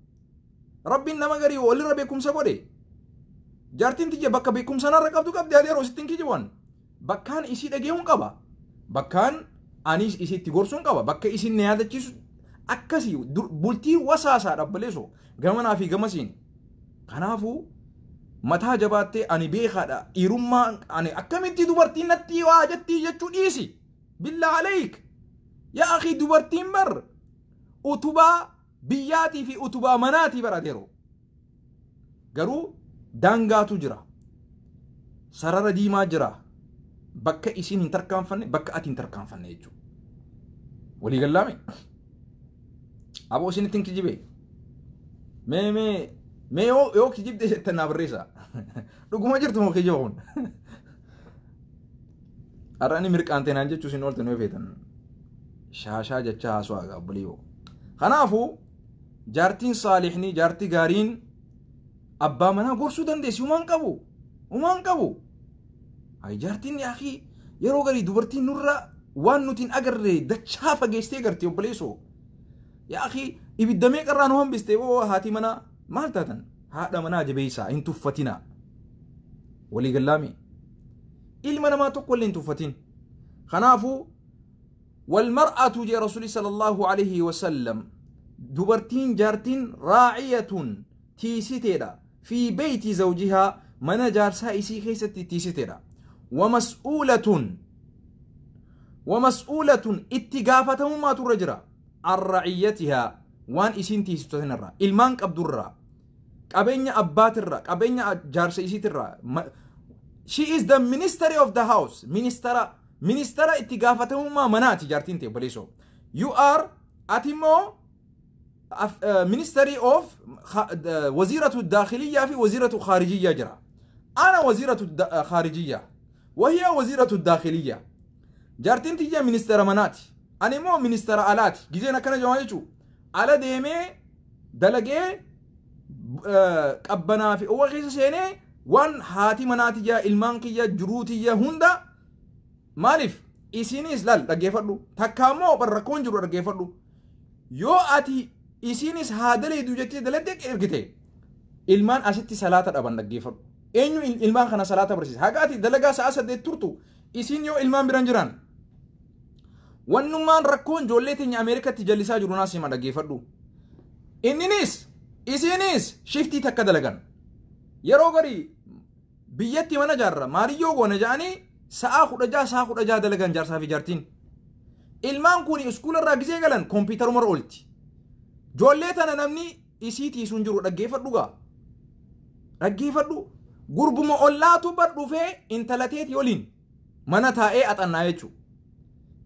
Speaker 1: Rabbiin nama garii walirra beekumsa godhe. Jaartiin tiyya bakka beekumsa narra qabdu qabdi adeeroo, sittiin kijiban. Bakkaan isii dhageehuun qaba. Bakkaan anis isii itti gorsuun qaba. Bakka isin na yaadachiisu akkasii bultii wasaasaa dhabbaleesoo gamanaa fi gamasiin. Kanaafuu mataa jabaattee ani beekaadha, dhiirummaa ani akkamitti dubartiin natti waa jettii jechuu dhiisi. بالله عليك يا أخي, dubartiin bar utubaa biyyaatii fi utubaa manaatii bar adeeroo. Garuu daangaatu jira. Sarara diimaa jira. Bakka isiin hin tarkaanfanne, bakka ati hin tarkaanfanne jechuudha. Walii gallaame? Aboo, isinitti hin kijibee? Mee mee mee, yoo kijibde jettan naa barreessa. Dhuguma jirtu moo kijiba kun? Har'a inni mirqaantee naan jechuu isin ooltan yoo feetan. Shaashaa jecha haasawaa gaa obboleeyyoo. Kanaafuu jaartiin saalihni, jaartii gaariin abbaa manaa gorsuu dandeessi, humaan qabu. Humaan qabu. Hay, jaartiin akii yeroo garii dubartiin nurra waan nuti hin agarre dachaa fageessitee garti, obboleessoo. Yaa akii, ibidda meeqarraa nu hambiste boo haati manaa. Maal taatan? Haadha manaa jabeessaa, hin tuffatinaa. Walii gallaami. Ilma namaa tokko illee hin tuffatin. Kanaafuu والمرأة jee Rasuuli صلى الله عليه وسلم, dubartiin, jaartiin راعية tiisiteedha في بيت زوجها, mana jaarsaa isii keessatti tiisiteedha. ومسؤولة ومسؤولة, itti gaafatamummaatu irra jira, عن رعيتها, waan isiin tiisitu sanarraa, ilmaan qabdurraa, qabeenya abbaatirraa, qabeenya jaarsa isiitirraa. She is the ministry of the house, ministera itti gaafatamummaa manaati jaartiin ta'e, obboleessoo. You are, ati immoo Ministry of وزيرة الداخلية في وزيرة خارجية jira. أنا وزيرة الخارجية وهي وزيرة الداخلية. Jaartiin tiyya ministeera manaati. Ani immoo ministeera alaati. Gizeen akkana jedhamaa jechuudha. Ala deemee dalagee qabbanaa fi owa keessa seenee waan haati manaa tiyya, ilmaan kiyya, jiruu tiyya hunda. Maaliif isinis laal dhaggeeffadhu, takka immoo rakkoon jiru dhaggeeffadhu. Yoo ati isinis haa daleedu jettee daladdee ergite, ilmaan asitti salaata dhaban. Dhaggeeffadhu, eenyu ilmaan kana salaata barsiisa? Haga ati dalagaa sa'a 8 turtu, isin yoo ilmaan biran jiran, wannummaan rakkoon ijoollee teenya Ameerikatti jallisaa jiru naas hima, dhaggeeffadhu. Inninis isinis shiftii takka dalagan. Yeroo garii biyyatti mana jaarra maaliyyoo goona jedhanii sa'a 16, sa'a 16 dalagan jaarsaa fi jaartiin. Ilmaan kun iskuula irraa gizee galan kompiitaruma oolti. Ijoollee tana namni isii tiisuun jiru. Dhaggeeffadhu gaa. Dhaggeeffadhu, gurbuma ollaatu bar dhufee intalateeti waliin mana taa'ee axannaa jechuudha.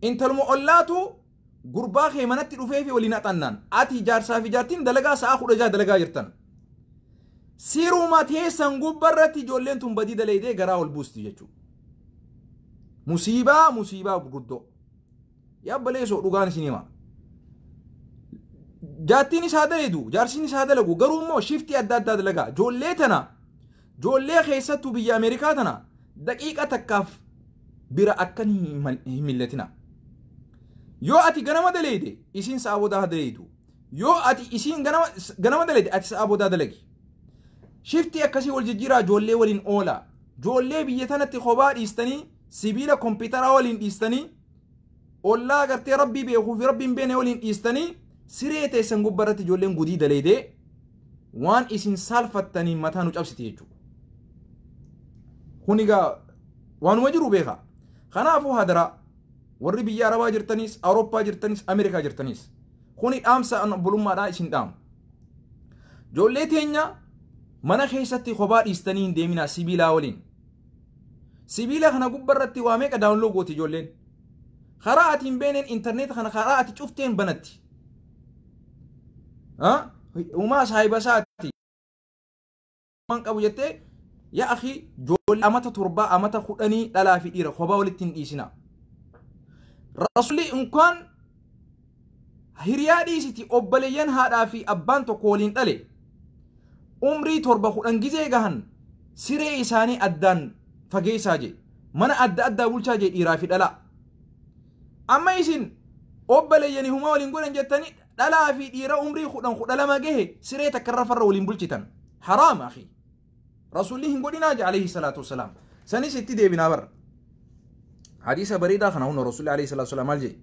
Speaker 1: Intaluma ollaatu gurbaa kee manatti dhufee fi waliin axannaan, ati jaarsaa fi jaartiin dalagaa sa'a 16 dalagaa jirtan. Siruma teessan gubbarratti ijoolleen tun badii dalaydee garaa ol buusti jechuudha. Musiibaa, musiibaa gurguddoo. Yabbaleessoo, dhugaan isin hima. Jaartiin isaa daleedu, jaarsiin isaa dalagu, garuu immoo shiftii adda addaa dalagaa. Ijoollee tana, ijoollee keessattuu biyya Ameerikaa tana daqiiqa takkaaf bira akkan hin millatina. Yoo ati ganama daleeyde, isiin sa'a boodaa daleeydu. Yoo ati isiin ganama daleeyde, ati sa'a boodaa dalagi. Shiftii akkasii wal jijjiiraa, ijoollee waliin oola. Ijoollee biyya tanatti kophaa dhiistanii, sibiila kompiitaraa waliin dhiistanii, ollaa agartee rabbii beekuu fi rabbiin beene waliin dhiistanii, siree teessan gubbarratti ijoolleen gudii daleedee waan isin saalfattaniin mataa nu cabsiti jechuudha. Kun egaa waanuma jiru beeka. Kanaafuu hadaraa, warri biyya Arabaa jirtanis, Awurooppaa jirtanis, Ameerikaa jirtanis, kuni dhaamsa obbolummaadhaan isin dhaamu. Ijoollee teenya mana keessatti kophaa dhiistanii hin deeminaa sibiilaa waliin. Sibiila kana gubbarratti waa meeqa download gooti ijoolleen. Karaa ati hin beeneen intarneeta kana karaa ati cufteen banatti. Uumaa saahiba isaati. Waan qabu jettee, yaa akhi, ijoollee amata 7, amata 10, dhalaa fi dhiira kophaa walitti hin dhiisina. Rasuulli inkaan hiriyaa dhiisiti, obboleeyyan haadhaa fi abbaan tokko waliin dhale umrii 7, 10 gizee gahan siree isaanii addaan fageessaa jee, mana adda addaa bulchaa jee, dhiiraa fi dhalaa. Amma isin obboleeyyanii humaa waliin godhan jettanii dhalaa fi dhiira umrii 10, 12 gahe siree takkarra farra waliin bulchitan. Haraam, akhi. Rasuulli hin godhinaa je, alayhi salaatu wasalaam. Sanis itti deebinaa barra. Hadiisa bareedaa kana hunda Rasuulli alayhi salaatu wasalaam maal jee?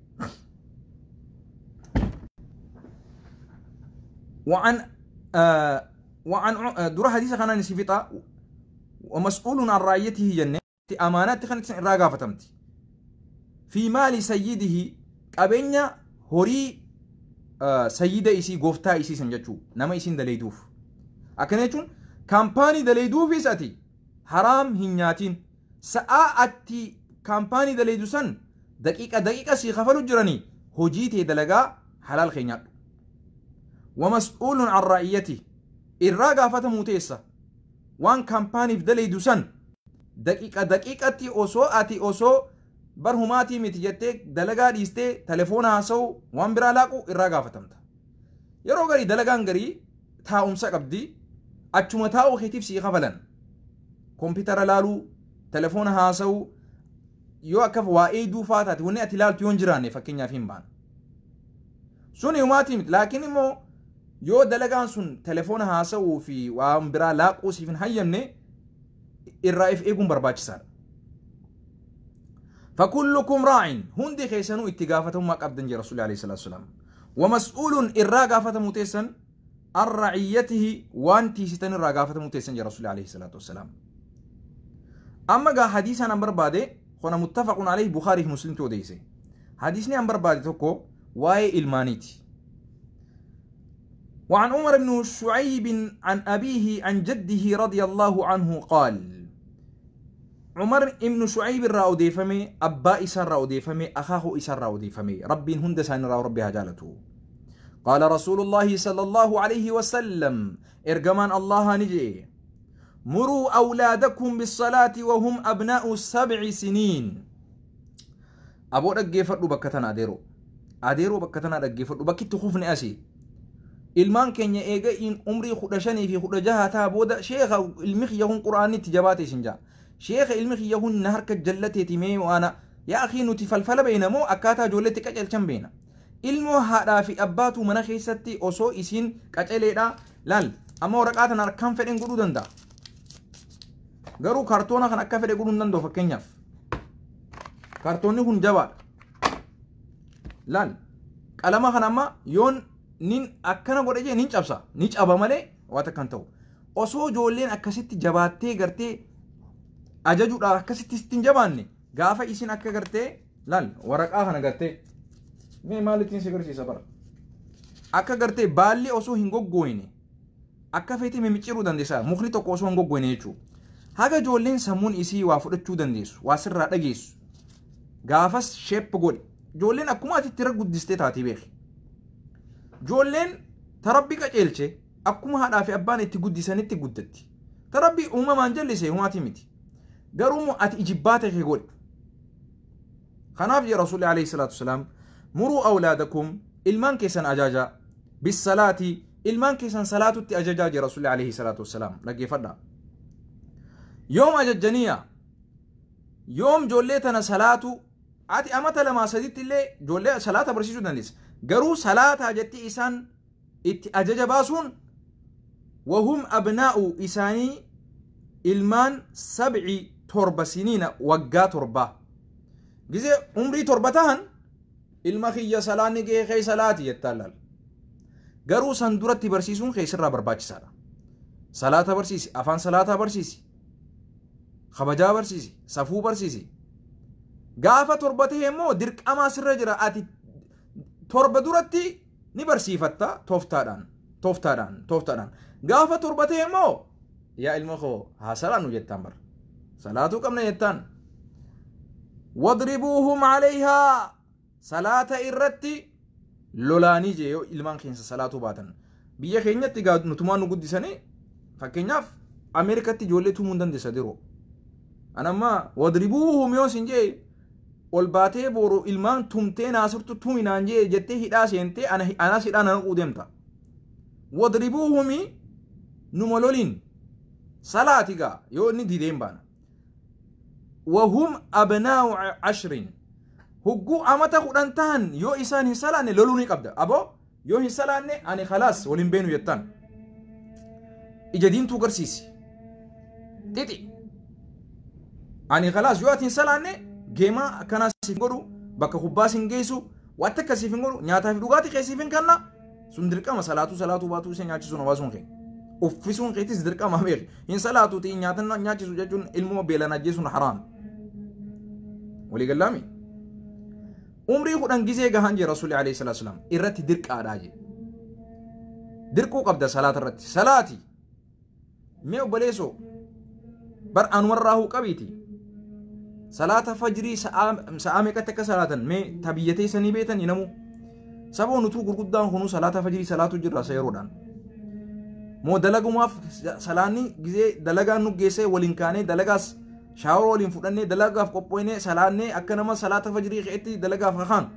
Speaker 1: وعن در حديث كان نسيفتا ومسؤول عن رعيته جنة أمانات كانت راقا فتمت في مال سيده، قبنيا هوري سيدة إسي، غوفتا إسي سنجتشو، نما إسين دليدوف. أكن jechuun kaampaanii daleeyduufis ati haraam hin nyaatin. Sa'aa atti kaampaanii daleeydu san daqiiqa daqiiqa sii kafalu jiranii, hojii tee dalagaa, halaal kee nyaadhu. ومسؤول عن رعيته irraa gaafatamuu teessa waan kaampaaniif daleeydu san daqiiqa daqiiqatti. Osoo ati osoo bar humaatii miti jettee dalagaa dhiistee telefoona haasa'u, waan biraa laaqu, irraa gaafatamta. Yeroo garii dalagaan garii taa'umsa qabdi, achuma taa'uu keetiif sii kafalan. Kompiitara laaluu, telefoona haasa'uu, yoo akka waa'ee duufaa taate, wanni ati ilaaltu yoo hin jiraanne, fakkeenyaaf, hin baan suni humaatii miti. Laakiin immoo yoo dalagaan sun telefoona haasa'uu fi waan biraa laaquu siif hin hayyamne, irraa if eeguun barbaachisaadha. فكلكم راع، hundi keessanuu itti gaafatamummaa qabdan jira Rasuulli alayhi salaatu wasalaam. ومسؤول irraa gaafatamuu teessan عن رعيته، waan tiisitan irraa gaafatamuu teessan jira Rasuulli alayhi salaatu wasalaam. Amma gaa hadiisaan an barbaade kana متفق عليه، Bukaarii fi Muslimtu odeesse. Hadiisni an barbaade tokko waa'ee ilmaaniiti. وعن عمر بن شعيب عن أبيه عن جده رضي الله عنه قال، عمر بن شعيب irraa odeeffame، abbaa isaa irraa odeeffame، akaakuu isaa irraa odeeffame، rabbiin hunda isaanii irraa rabbi haa jaalatu. Qaala Rasuulullaahi sallallahu alayhi wasallam, ergamaan Allaha ni je'e: muruu awlaadakum bisalaati wahum abnaa'u 7 siniin. Aboo, dhaggeeffadhu bakka tana, adeeroo, adeeroo, bakka tana dhaggeeffadhu. Bakkitti kufne asii. Ilmaan keenya eega in umrii 15 fi 16 taa booda, "Sheekha, ilmi kiyya kun quraanni itti jabaate," isin jaa. "Sheekha, ilmi kiyya kun na harka jallateeti." Mee waana yaa akii, nuti falfala beeyna moo akkaataa ijoolleetti qacelchan beeyna? Ilmoo haadhaa fi abbaatu mana keessatti osoo isiin qaceleedha. Laal, amma waraqaa tana akkaan fedhen godhuu danda'a, garuu kaartoona kan akka fedhe godhuu hin danda'u. Fakkeenyaaf, kaartoonni kun jabaadha. Laal, qalama kana amma yoon nin akkana godhe jee nin cabsa, ni caba malee waan takka hin ta'u. Osoo ijoolleen akkasitti jabaattee gartee ajajuudhaaf akkasitti sitti hin jabaanne, gaafa isin akka gartee, laal, waraqaa kana gartee, mee maalittiin si agarsiisa bara, akka gartee baalli osoo hin goggooyne akka feete mimicciiruu dandeessa, mukni tokko osoo hin goggooyne jechuudha. Haga ijoolleen sammuun isii waa fudhachuu dandeessu, waa sirraa dhageessu, gaafas shape godhi. Ijoolleen akkuma ati itti guddistee taatee beeki. Ijoolleen tarabbii qaceelche akkuma haadhaa fi abbaan itti guddisanitti guddatti. Tarabbii uumamaan jallise humaati miti. Garuu immoo ati ijibbaata kee godhi. Kanaaf jee Rasuulli alayhi salaatu wasalaam: muruu awlaadakum, ilmaan keessan ajajaa, bissalaati, ilmaan keessan salaatutti ajajaa jee Rasuulli alayhi salaatu wasalaam. Dhaggeeffadhaa. Yoom ajajjaniya? Yoom ijoollee tana salaatu? Ati amata lamaa saditti illee ijoollee salaata barsiisuu dandeessa. Garuu salaataa jetti isaan itti ajaja baasuun wahum abnaa'u, isaanii ilmaan 7, 7 siniina, waggaa 7. Gizee umrii 7 tahan, "Ilma kiyya, salaanni gahee, kee salaati," jettaan. Laal, garuu san duratti barsiisuun keessirraa barbaachisaadha. Salaata barsiisi, afaan salaataa barsiisi, kabajaa barsiisi, safuu barsiisi. Gaafa 7 ta'e immoo dirqamaa sirra jira. Ati 7 duratti ni barsiifatta tooftaadhaan, tooftaadhaan, tooftaadhaan. Gaafa 7 ta'e immoo, "Yaa ilma koo, haa salaannu," jettaan bara. "Salaatuu qabna," jettaan. Wadribuuhum calayhaa, salaata irratti lolaanii jee yoo ilmaan keessa salaatuu baatan. Biyya keenyatti gaa nutumaan nu guddisanii, fakkeenyaaf Ameerikatti ijoollee tumuu hin dandeessa diroo. Anamma wadribuuhum yoo sin jee, ol baatee boru ilmaan tumtee naasirtu tuminaan jee jettee hidhaa seentee anas hidhaa na naquu deemta. Wadribuuhumi, numa loliin salaati gaa yoo inni dideen baana. Wahum abnaa'u 10, hugguu amata 10 tahan yoo isaan hin salaanne loluu ni qabda. Aboo, yoo hin salaanne ani khalaas waliin beenu jettaan. Ija diimtuu garsiisi. Xixi. Ani khalaas, yoo ati hin salaanne geemaa akkanaa siif godhu, bakka kubbaa sin geessu, waan takka siif hin godhu, nyaataa fi dhugaatii kee siif hin kenna. Sun dirqama. Salaatuu salaatuu baatuu isa nyaachisuun hawaasuun kee. Uffisuun keetis dirqama beeki. Hin salaatu ta'in nyaata nyaachisu jechuun ilmoo beelaan ajjeesuun haraam. Walii gallaami. Umrii 10 gizee gahan jee Rasuulli alayhi salaatu wasalaam irratti dirqaadhaa jee. Dirquu qabda salaata irratti. Salaati. Mee obboleessoo, bar anumarraa huu qabiiti. Salaata fajrii sa'aa meeqatti akka salaatan mee tabiyyatee sanii beetanii namuu. Saboo, nutuu gurguddaan kunuu salaata fajrii salaatu jirra seeroodhaan. Moo dalagumaaf salaanni gizee dalagaan nu geessee waliin kaanee, dalagaas shower waliin fudhannee, dalagaaf qophoonee salaannee, akka nama salaata fajrii ka'etti dalagaaf kakaan.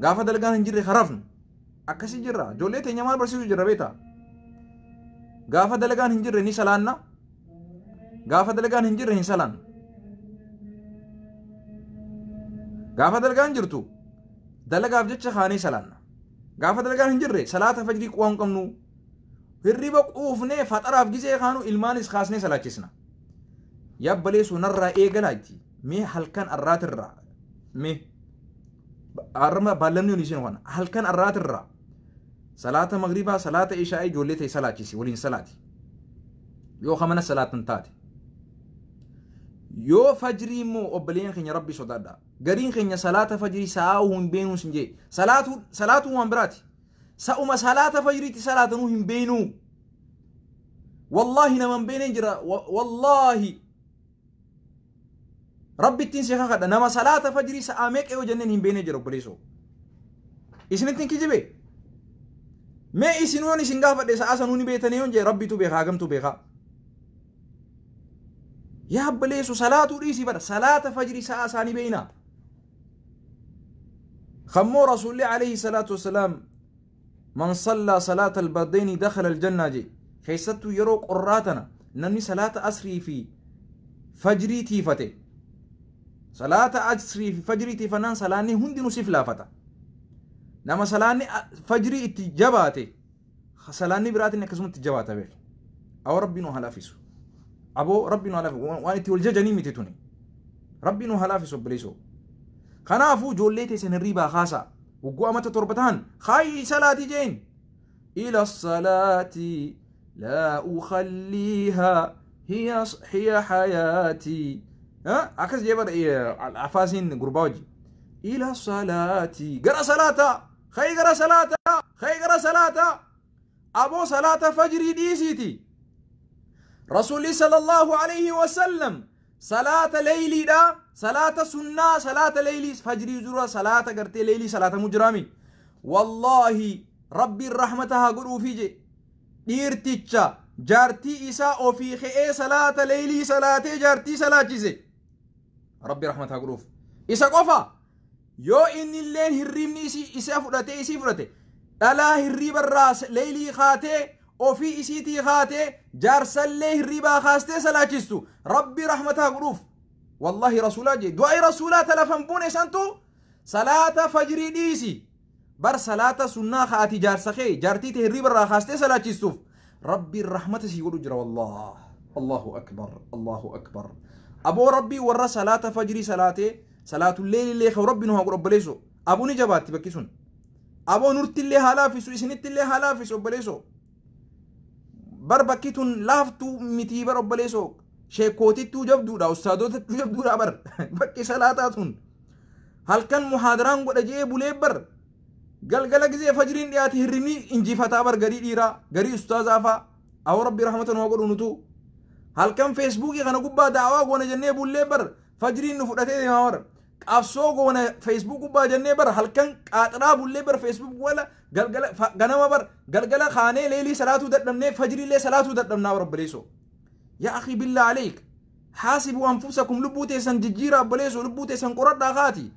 Speaker 1: Gaafa dalagaan hin jirre harafnu. Akkasii jirra. Ijoollee teenya maal barsiisu jirra beektaa? Gaafa dalagaan hin jirre ni salaanna. Gaafa dalagaan hin jirre hin salaannu. Gaafa dalagaan jirtu dalagaaf jecha kaanee salaanna. Gaafa dalagaan hin jirre salaata fajrii quwaa hin qabnu. Hirriba quufnee faxaraaf gizee kaanu ilmaanis kaasnee salaachisna. Yabbaleessu narraa eegalaati. Mee halkan arraatirraa, mee har'a baallamni olii seenu kana, halkan arraatirraa salaata maghribaa, salaata ishaa'ii ijoollee ta'e salaachisi, waliin salaati. Yoo kamana salaatan taate. Yoo fajrii immoo, obboleen keenya, rabbi sodaadha. Gariin keenya salaata fajrii sa'aa hin beenuu sin jee. Salaatuu waan biraati. Sa'uma salaata fajriitti salaatanuu hin beenuu. Wallaahi nama hin beeneen jira. Wallaahi. Rabbi ittiin si kakadha, nama salaata fajrii sa'aa meeqa yoo jenneen hin beenee jira obboleessoo. Isinittiin kijibe. Mee isin yoon isin gaafadhe sa'a sanuu ni beektanii yoon jee rabbitu beekaa hagamtu beekaa. Yaa abbaleessu salaatuu dhiisii bara salaata fajrii sa'a isaanii beeynaa. Kammoo rasuulli alayhi salaatu wasalaam man sallaa salaata albardayni dakhala aljannaa jee keessattuu yeroo qorraa tana namni salaata asrii fi fajrii tiifate salaata asrii fi fajrii tiifannaan salaanni hundinuu siif laafata. Nama salaanni fajrii itti jabaate salaanni biraatiin akkasumatti jabaata beek. Awwa rabbi nu haa laafisu. Aboo rabbi nu haa laafisu waan itti wal jajanii miti tuni. Rabbi nu haa laafisu obboleessoo. Kanaafuu ijoollee teessan hirriibaa kaasaa. Wagguu amata 7 tahan kaayi salaatii jeen. Ila salaatii laa ukhalliihaa hiya hayaatii. Akkas jee bara afaasiin gurbaa wajji. Ila salaatii gara salaataa kaayi gara salaataa kaayi gara salaataa. Aboo salaata fajrii dhiisiiti. Rasuulli sallallahu alayhi wasallam salaata leeyliidha salaata sunnaa salaata leeylii fajrii dura salaata gartee leeylii salaatamuu jiraami. Wallaahi rabbiin rahmata haa godhuufi je dhiirticha jaartii isaa ofii ka'ee salaata leeylii salaatee jaartii salaachise rabbi rahmata haa godhuuf. Isa qofa yoo inni illeen hirriibni isii isa fudhatee isii fudhate dhalaa hirriibarraa leeylii kaatee ofii isiitii kaatee jaarsallee hirriibaa kaastee salaachistu rabbi rahmataa godhuuf. Wallaahi rasuulaa jee du'aa'i rasuulaa talafan buune santu salaata fajrii dhiisi. Bar salaata sunnaa kaati jaarsa kee jaartii tee hirriibarraa kaastee salaachistuuf rabbiin rahmata sii godhu jira wallaah. Allahu akbar Allahu akbar. Aboo rabbii warra salaata fajrii salaatee salaatullee illee rabbi nu haa godhu obboleessoo. Aboo ni jabaatti bakki sun. Aboo nurtillee haa laaffisu isinittillee haa laaffisu obboleessoo. Bar bakki tun laaftuu mitii bar obboleessoo. Sheekootittuu jabduudha ustaadotattuu jabduudha bar bakki salaataa tun. Halkan muhaadaraan godha jee bulee bar galgala gizee fajriin dhiyaate hirribni injifataa bar garii dhiiraa garii ustaazaa faa awwa rabbi rahmata nu haa godhu nutu. Halkan feesbuukii kana gubbaa daawaa goona jennee bullee bar fajriin nu fudhatee deemaa bar. Qabsoo goona feesbuuk gubbaa jennee bar halkan qaaxiraa bullee bar feesbuuk wala galgala ganama bar galgala kaanee leelii salaatuu dadhabnee fajriillee salaatuu dadhabnaa bar obboleessoo. Yaa akhi billaa aleek haasibuu anfusakum lubbuu teessan jijjiiraa obboleessoo lubbuu teessan qoradhaa kaati.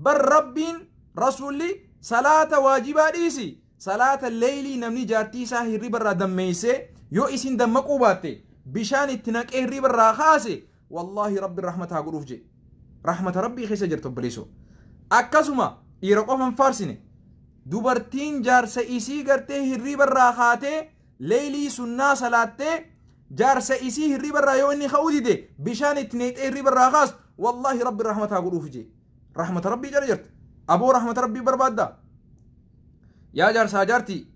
Speaker 1: Bar rabbiin rasuulli salaata waajibaa dhiisi salaata leeylii namni jaartii isaa hirribarraa dammeessee yoo isin dammaquu baatte bishaan itti naqee hirribarraa kaase wallaahi rabbi rahmata haa godhuuf jee. Rahmata rabbii keessa jirtu obboleessoo. Akkasuma dhiira qofa hin faarsine dubartiin jaarsa isii gartee hirribarraa kaatee leeylii sunnaa salaattee jaarsa isii hirribarraa yoo inni ka'uu dide bishaan itti naqxee hirribarraa kaastu wallaahi rabbi rahmata haa godhuuf jee. Rahmata rabbii jala jirti. Aboo rahmata rabbii barbaadda. Yaa jaarsaa jaartii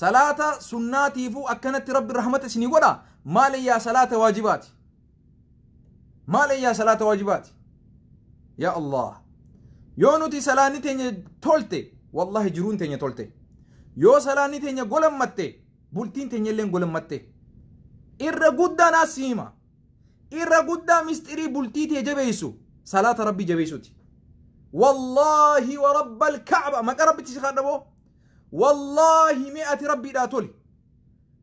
Speaker 1: salaata sunnaatiifuu akkanatti rabbi rahmata isinii godha maal yaa salaata waajibaati. Maal yaa salaata waajibaati. Yaa Allah yoo nuti salaanni teenya tolte wallahi jiruun teenya tolte. Yoo salaanni teenya golammatte bultiin teenya illee golammatte. Irra guddaan as hima. Irra guddaa mistirii bultii tee jabeessu salaata rabbii jabeessuuti. Wallaahi wa rabbal ka'ba maqaa rabbitti si kadhaboo. Wallaahi mee ati rabbiidhaa toli.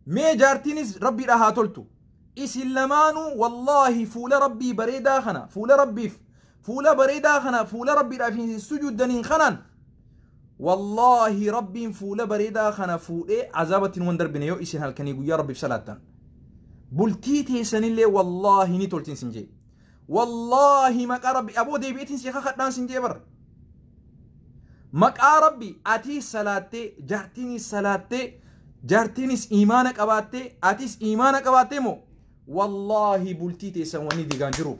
Speaker 1: Mee jaartiinis rabbiidhaa haa toltu. Isin lamaanuu wallaahi fuula rabbii bareedaa kana fuula rabbiif fuula bareedaa kana fuula rabbiidhaaf hin sujuddaniin kanaan wallaahi rabbiin fuula bareedaa kana fuudhee azaabatti nu darbine yoo isin halkanii guyyaa rabbiif salaattan. Bultii teessanillee wallaahi ni toltiin sin jee. Wallaahi maqaa rabbi aboo deebi'eetiin si kakadhaan sin jee bara. Maqaa rabbi atiis salaattee jaartiinis salaattee jaartiinis imaana qabaattee atis imaana qabaattee moo wallaahi bultii teessan wanni diigaan jiru.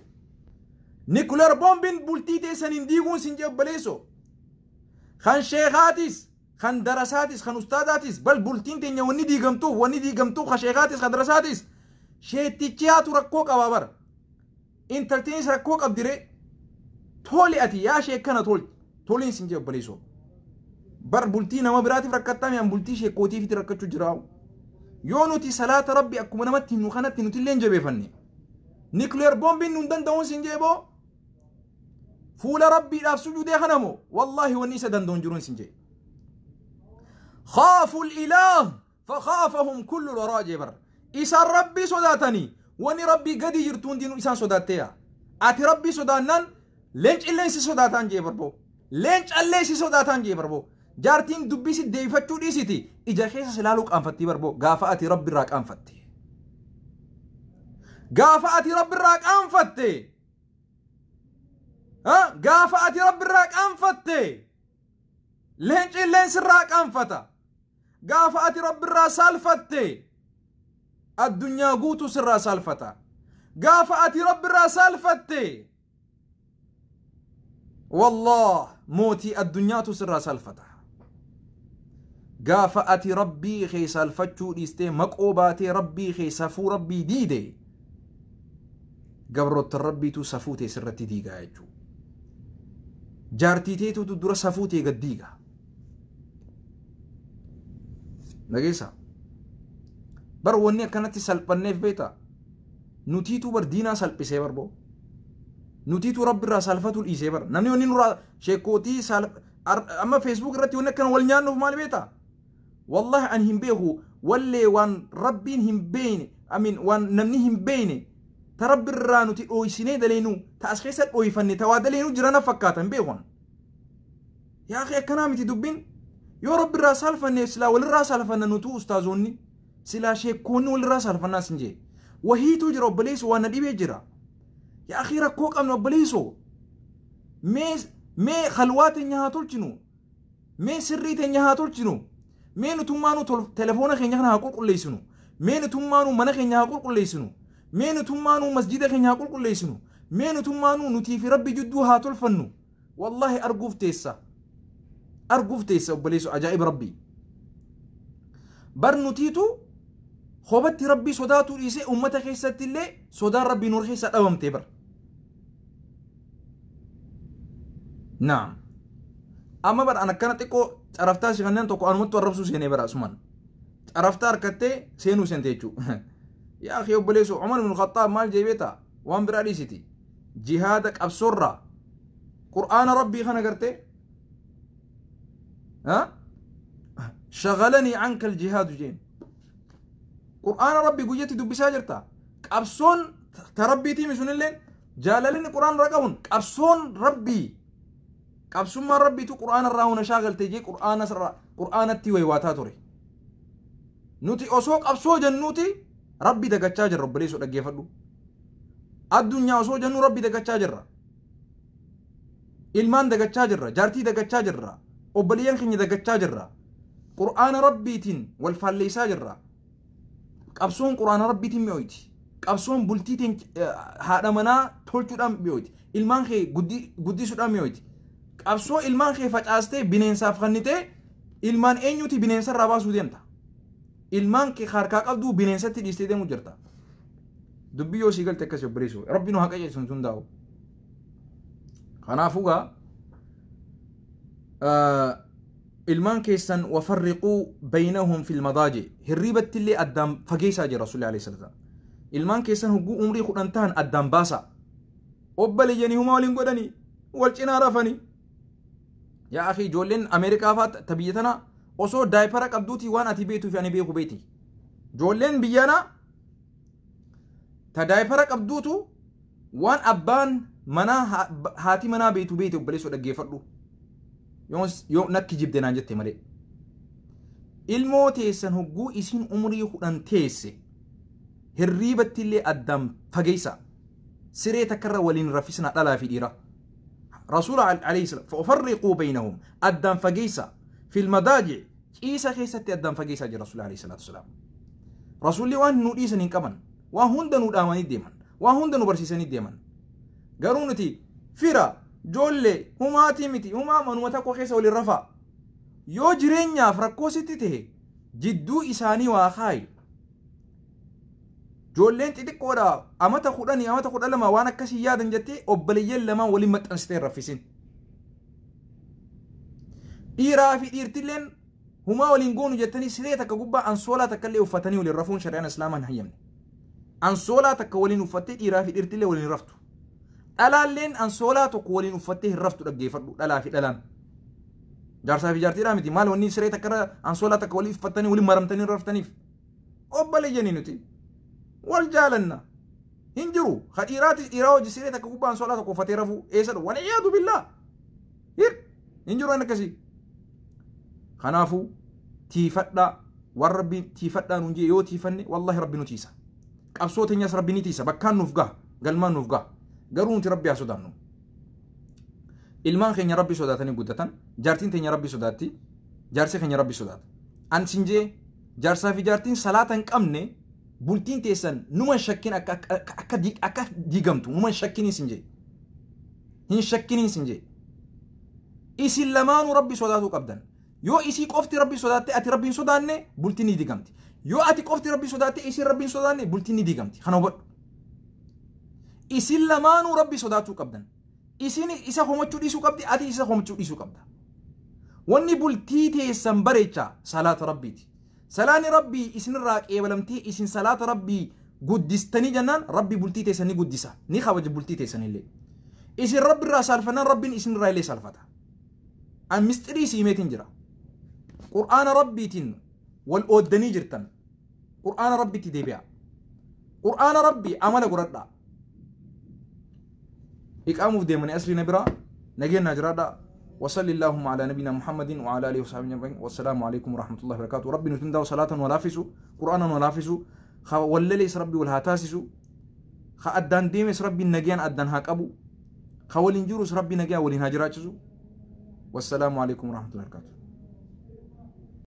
Speaker 1: Nikuleer boombiin bultii teessan hin diiguun sin jee obboleessoo. Kan sheekaatis kan darasaatis kan ustaadaatis bal bultiin teenya wanni diigamtuuf kan sheekaatis kan darasaatis sheettichi haatu rakkoo qabaa bara. Intaltiinis rakkoo qabdiree toli ati yaa sheekana toli toliin sin jee obboleessoo. Bar bultii nama biraatiif rakkattaa mi'aan bultii sheekootiifiti rakkachuu jiraa'u. Yoo nuti salaata rabbi akkuma namatti himnu kanatti nuti illee hin jabeeffanne. Nikuleer boombiin nun danda'uun sin jee boo. Fuula rabbiidhaaf sujuudee kana moo wallaahi wanni isa danda'uun jiruun sin jee. Khaafu ilaah fakhaafahum kullu lwaraa jee bar. Isaan rabbii sodaatanii wani rabbii gadi jirtu hundinuu isaan sodaatteeya. Ati rabbii sodaannaan leencilleen si sodaataan jee barboo. Leencallee si sodaataan jee barboo. Jaartiin dubbii si deebifachuu dhiisiti ija keessa si ilaaluu qaanfattii barboo gaafa ati rabbi irraa qaanfatte. Gaafa ati rabbi irraa qaanfatte. Gaafa ati rabbi irraa qaanfatte. Leencilleen sirraa qaanfata. Gaafa ati rabbi irraa saalfatte. Addunyaa guutuu sirraa saalfata. Gaafa ati rabbi irraa saalfatte. Wallah mootii addunyaatu sirraa saalfata. Gaafa ati rabbii kee saalfachuu dhiistee maqoo baatee rabbii kee safuu rabbii diide gabroota rabbiitu safuu tee sirratti diigaa jechuudha. Jaartii teetuutu dura safuu tee gad diiga. Dhageessaa? Bar wanni akkanatti salphanneef beektaa? Nutiitu bar diinaa salphisee barboo. Nutiitu rabbi irraa salfatuu dhiisee bar. Namni wanni nurraa sheekootii amma Facebook irratti wanni akkana wal nyaannuuf maal beektaa? Wallahi ani hin beeku wallee waan rabbiin hin beekne amin waan namni hin beekne ta rabbi irraa nuti dhooysinee daleenu ta as keessa dhooyfanne ta waa daleenu jirana fakkaata hin beeku. Yaa akhi akkanaa miti dubbiin. Yoo rabbi irraa saalfanne silaa walirraa saalfanna nutuu ustaazoonni silaa sheekkoonni walirraa saalfannaa sin jee. Wahiituu jira obboleessu waan na dhibee jira. Yaa akhi rakkoo qabna obboleessoo. Mee khalwaa teenya haa tolchinu. Mee sirrii teenya haa tolchinu. Mee nutummaanuu telefoona keenya kana haa qulqulleessinu. Mee nutummaanuu mana keenya haa qulqulleessinu. Mee nutummaanuu masjida keenya haa qulqulleessinu. Mee nutummaanuu nutii fi rabbi jidduu haa tolfannu. Wallahi arguuf teessa. Arguuf teessa obboleessu ajaa'iba rabbii. Bar nutiitu kophaatti rabbii sodaatuu dhiisee uummata keessatti illee sodaan rabbii nuur keessa dhabamtee bar. Naam. Amma bar an akkana xiqqoo caraftaa si kanneen tokko anumatti arrabsuu seenee bara asumaan. Caraftaa harkattee seenuu seente jechuudha. Yaa akhi obboleessu Umar ibn Khattaab maal jee beektaa? Waan biraa dhiisiti. Jihaada qabsoorraa Qur'aana rabbii kana gartee shagalanii anka aljihaadu jeen. Qur'aana rabbii guyyatti dubbisaa jirta. Qabsoon ta rabbiitii sunillee jaalalli qur'aana irra qabuun qabsoon rabbii qabsummaan rabbiitu qur'aana irraa huna shaagalte jee qur'aanatti waywaataa ture. Nuti osoo qabsoo jennuuti rabbi dagachaa jirra obboleessoo dhaggeeffadhu. Addunyaa osoo jennuu rabbi dagachaa jirra. Ilmaan dagachaa jirra, jaartii dagachaa jirra, obboleeyyan keenya dagachaa jirra. Qur'aana rabbiitiin wal faalleessaa jirra. Qabsoon qur'aana rabbiitiin mi'oyti. Qabsoon bultiitiin haadha manaa tolchuudhaan mi'oyti. Ilmaan kee guddisuudhaan mi'oyti. Qabsoo ilmaan kee facaastee bineensaaf kennitee ilmaan eenyuti bineensarraa baasuu deemta. Ilmaan kee harkaa qabduu bineensatti dhiistee deemuu jirta. Dubbii yoo sii galte akkasii obboleessu. Rabbi nu haa qajeelchu sun hundaa'u. Kanaafuu gaa ilmaan keessan wafarriquu baynahum fil madaaji hirriibatti illee addaan fageessaa jira Rasuulli alayhi salaam. Ilmaan keessan hogguu umrii 10 ta'an addaan baasa. Obboleeyyanii humaa waliin godhanii wal cinaa rafanii. Yaa akhi ijoolleen Ameerikaa fa'aa ta biyya tanaa osoo daayipara qabduutii waan ati beektuu fi ani beeku beeti. Ijoolleen biyyanaa ta daayipara qabduutu waan abbaan manaa haati manaa beektu beeti obboleessoo dhaggeeffadhu. Yoo nakki jibde naan jette malee. Ilmoo teessan hogguu isin umrii 10 teesse hirriibatti illee addaan fageessa. Siree takkarra waliin raffisna dhalaa fi dhiira. Rasuula alayhi salaam fa'ufarriquu baynahum addaan fageessa. Fil madaaji ciisa keessatti addaan fageessaa jira Rasuula alayhi salaatu wasalaam. Rasuulli waan nu dhiisan hin qaban. Waan hunda nu dhaamanii deeman. Waan hunda nu barsiisanii deeman. Garuu nuti fira joollee humaatii miti humaa manuma tokko keessa waliin rafaa. Yoo jireenyaaf rakkoo sitti ta'e jidduu isaanii waa kaayi. Joolleen xixiqqoodha amata 10 amata 12 waan akkasii yaadan jettee obboleeyyan lamaan waliin maxxansitee raffisin. Dhiiraa fi dhiirtilleen humaa waliin goonu jettanii siree takka gubbaa ansoolaa takka illee uffatanii waliin rafuun shari'aan islaamaa hin hayyamne. Ansoolaa takka waliin uffattee dhiiraa fi dhiirtillee waliin raftu. Dhalaalleen ansoolaa tokko waliin uffattee hin raftu dhaggeeffadhu dhalaa fi dhalaan. Jaarsaa fi jaartiidhaa miti maal wanni siree takka irra ansoolaa takka walii uffattanii walii maramtanii raftaniif. Obboleeyyanii nuti. Wal jaalanna. Hin jiru. Ka dhiiraatis dhiiraa hojii siree takka gubbaa ansoolaa tokko uffatee rafuu eessa dhufu. Wal iyaadu billaa. Hir. Hin jiru waan akkasii. Kanaafuu tiifadhaa waan rabbiin tiifadhaa nuun jee yoo tiifanne wallahi rabbi nu tiisa. Qabsoo teenyas rabbi ni tiisa bakkaan nuuf gaha galmaan nuuf gaha. Garuu nuti rabbi haa sodaannu. Ilmaan keenya rabbi sodaatanii guddatan jaartiin teenya rabbi sodaatti jaarsi keenya rabbi sodaata. An sin jee jaarsaa fi jaartiin salaata hin qabne bultiin teessan numa shakkin akka akka akka diigamtu numa shakkiniin sin jee. Hin shakkiniin sin jee. Isin lamaanuu rabbi sodaatuu qabdan. Yoo isii qofti rabbi sodaatte ati rabbi hin sodaanne bultiin ni diigamti. Yoo ati qofti rabbi sodaatte isiin rabbi hin sodaanne bultiin ni diigamti. Kana hubadhu. Isin lamaanuu rabbi sodaatuu qabdan. Isin isa komachuu dhiisuu qabdi ati isa komachuu dhiisuu qabda. Wanni bultii teessan bareecha salaata rabbiiti. Salaanni rabbii isinirraa qeebalamtee isin salaata rabbii guddistanii jennaan rabbi bultii teessan ni guddisa. Ni kabaja bultii teessanillee. Isin rabbi irraa saalfannaan rabbiin isinirraa illee saalfata. An misxirii si himeetiin jira. Qur'aana rabbiitiin wal ooddanii jirtan. Qur'aana rabbiitti deebi'a. Qur'aana rabbii amala godhadhaa. Iqaamuuf deemanii asrii na biraa nageenyaa jiraadhaa. وصلى اللهم على نبينا محمد وعلى اله وصحبه اجمعين والسلام عليكم ورحمه الله وبركاته. ربي نتنداو صلاة ولافسو قرانا ولافسو ولليس ربي والهاتاسسو خا أدان ديمس ربي النجيان أدان هاكابو خا ولين جروس ربي نجيا ولين هاجراتسو. والسلام عليكم ورحمه الله وبركاته.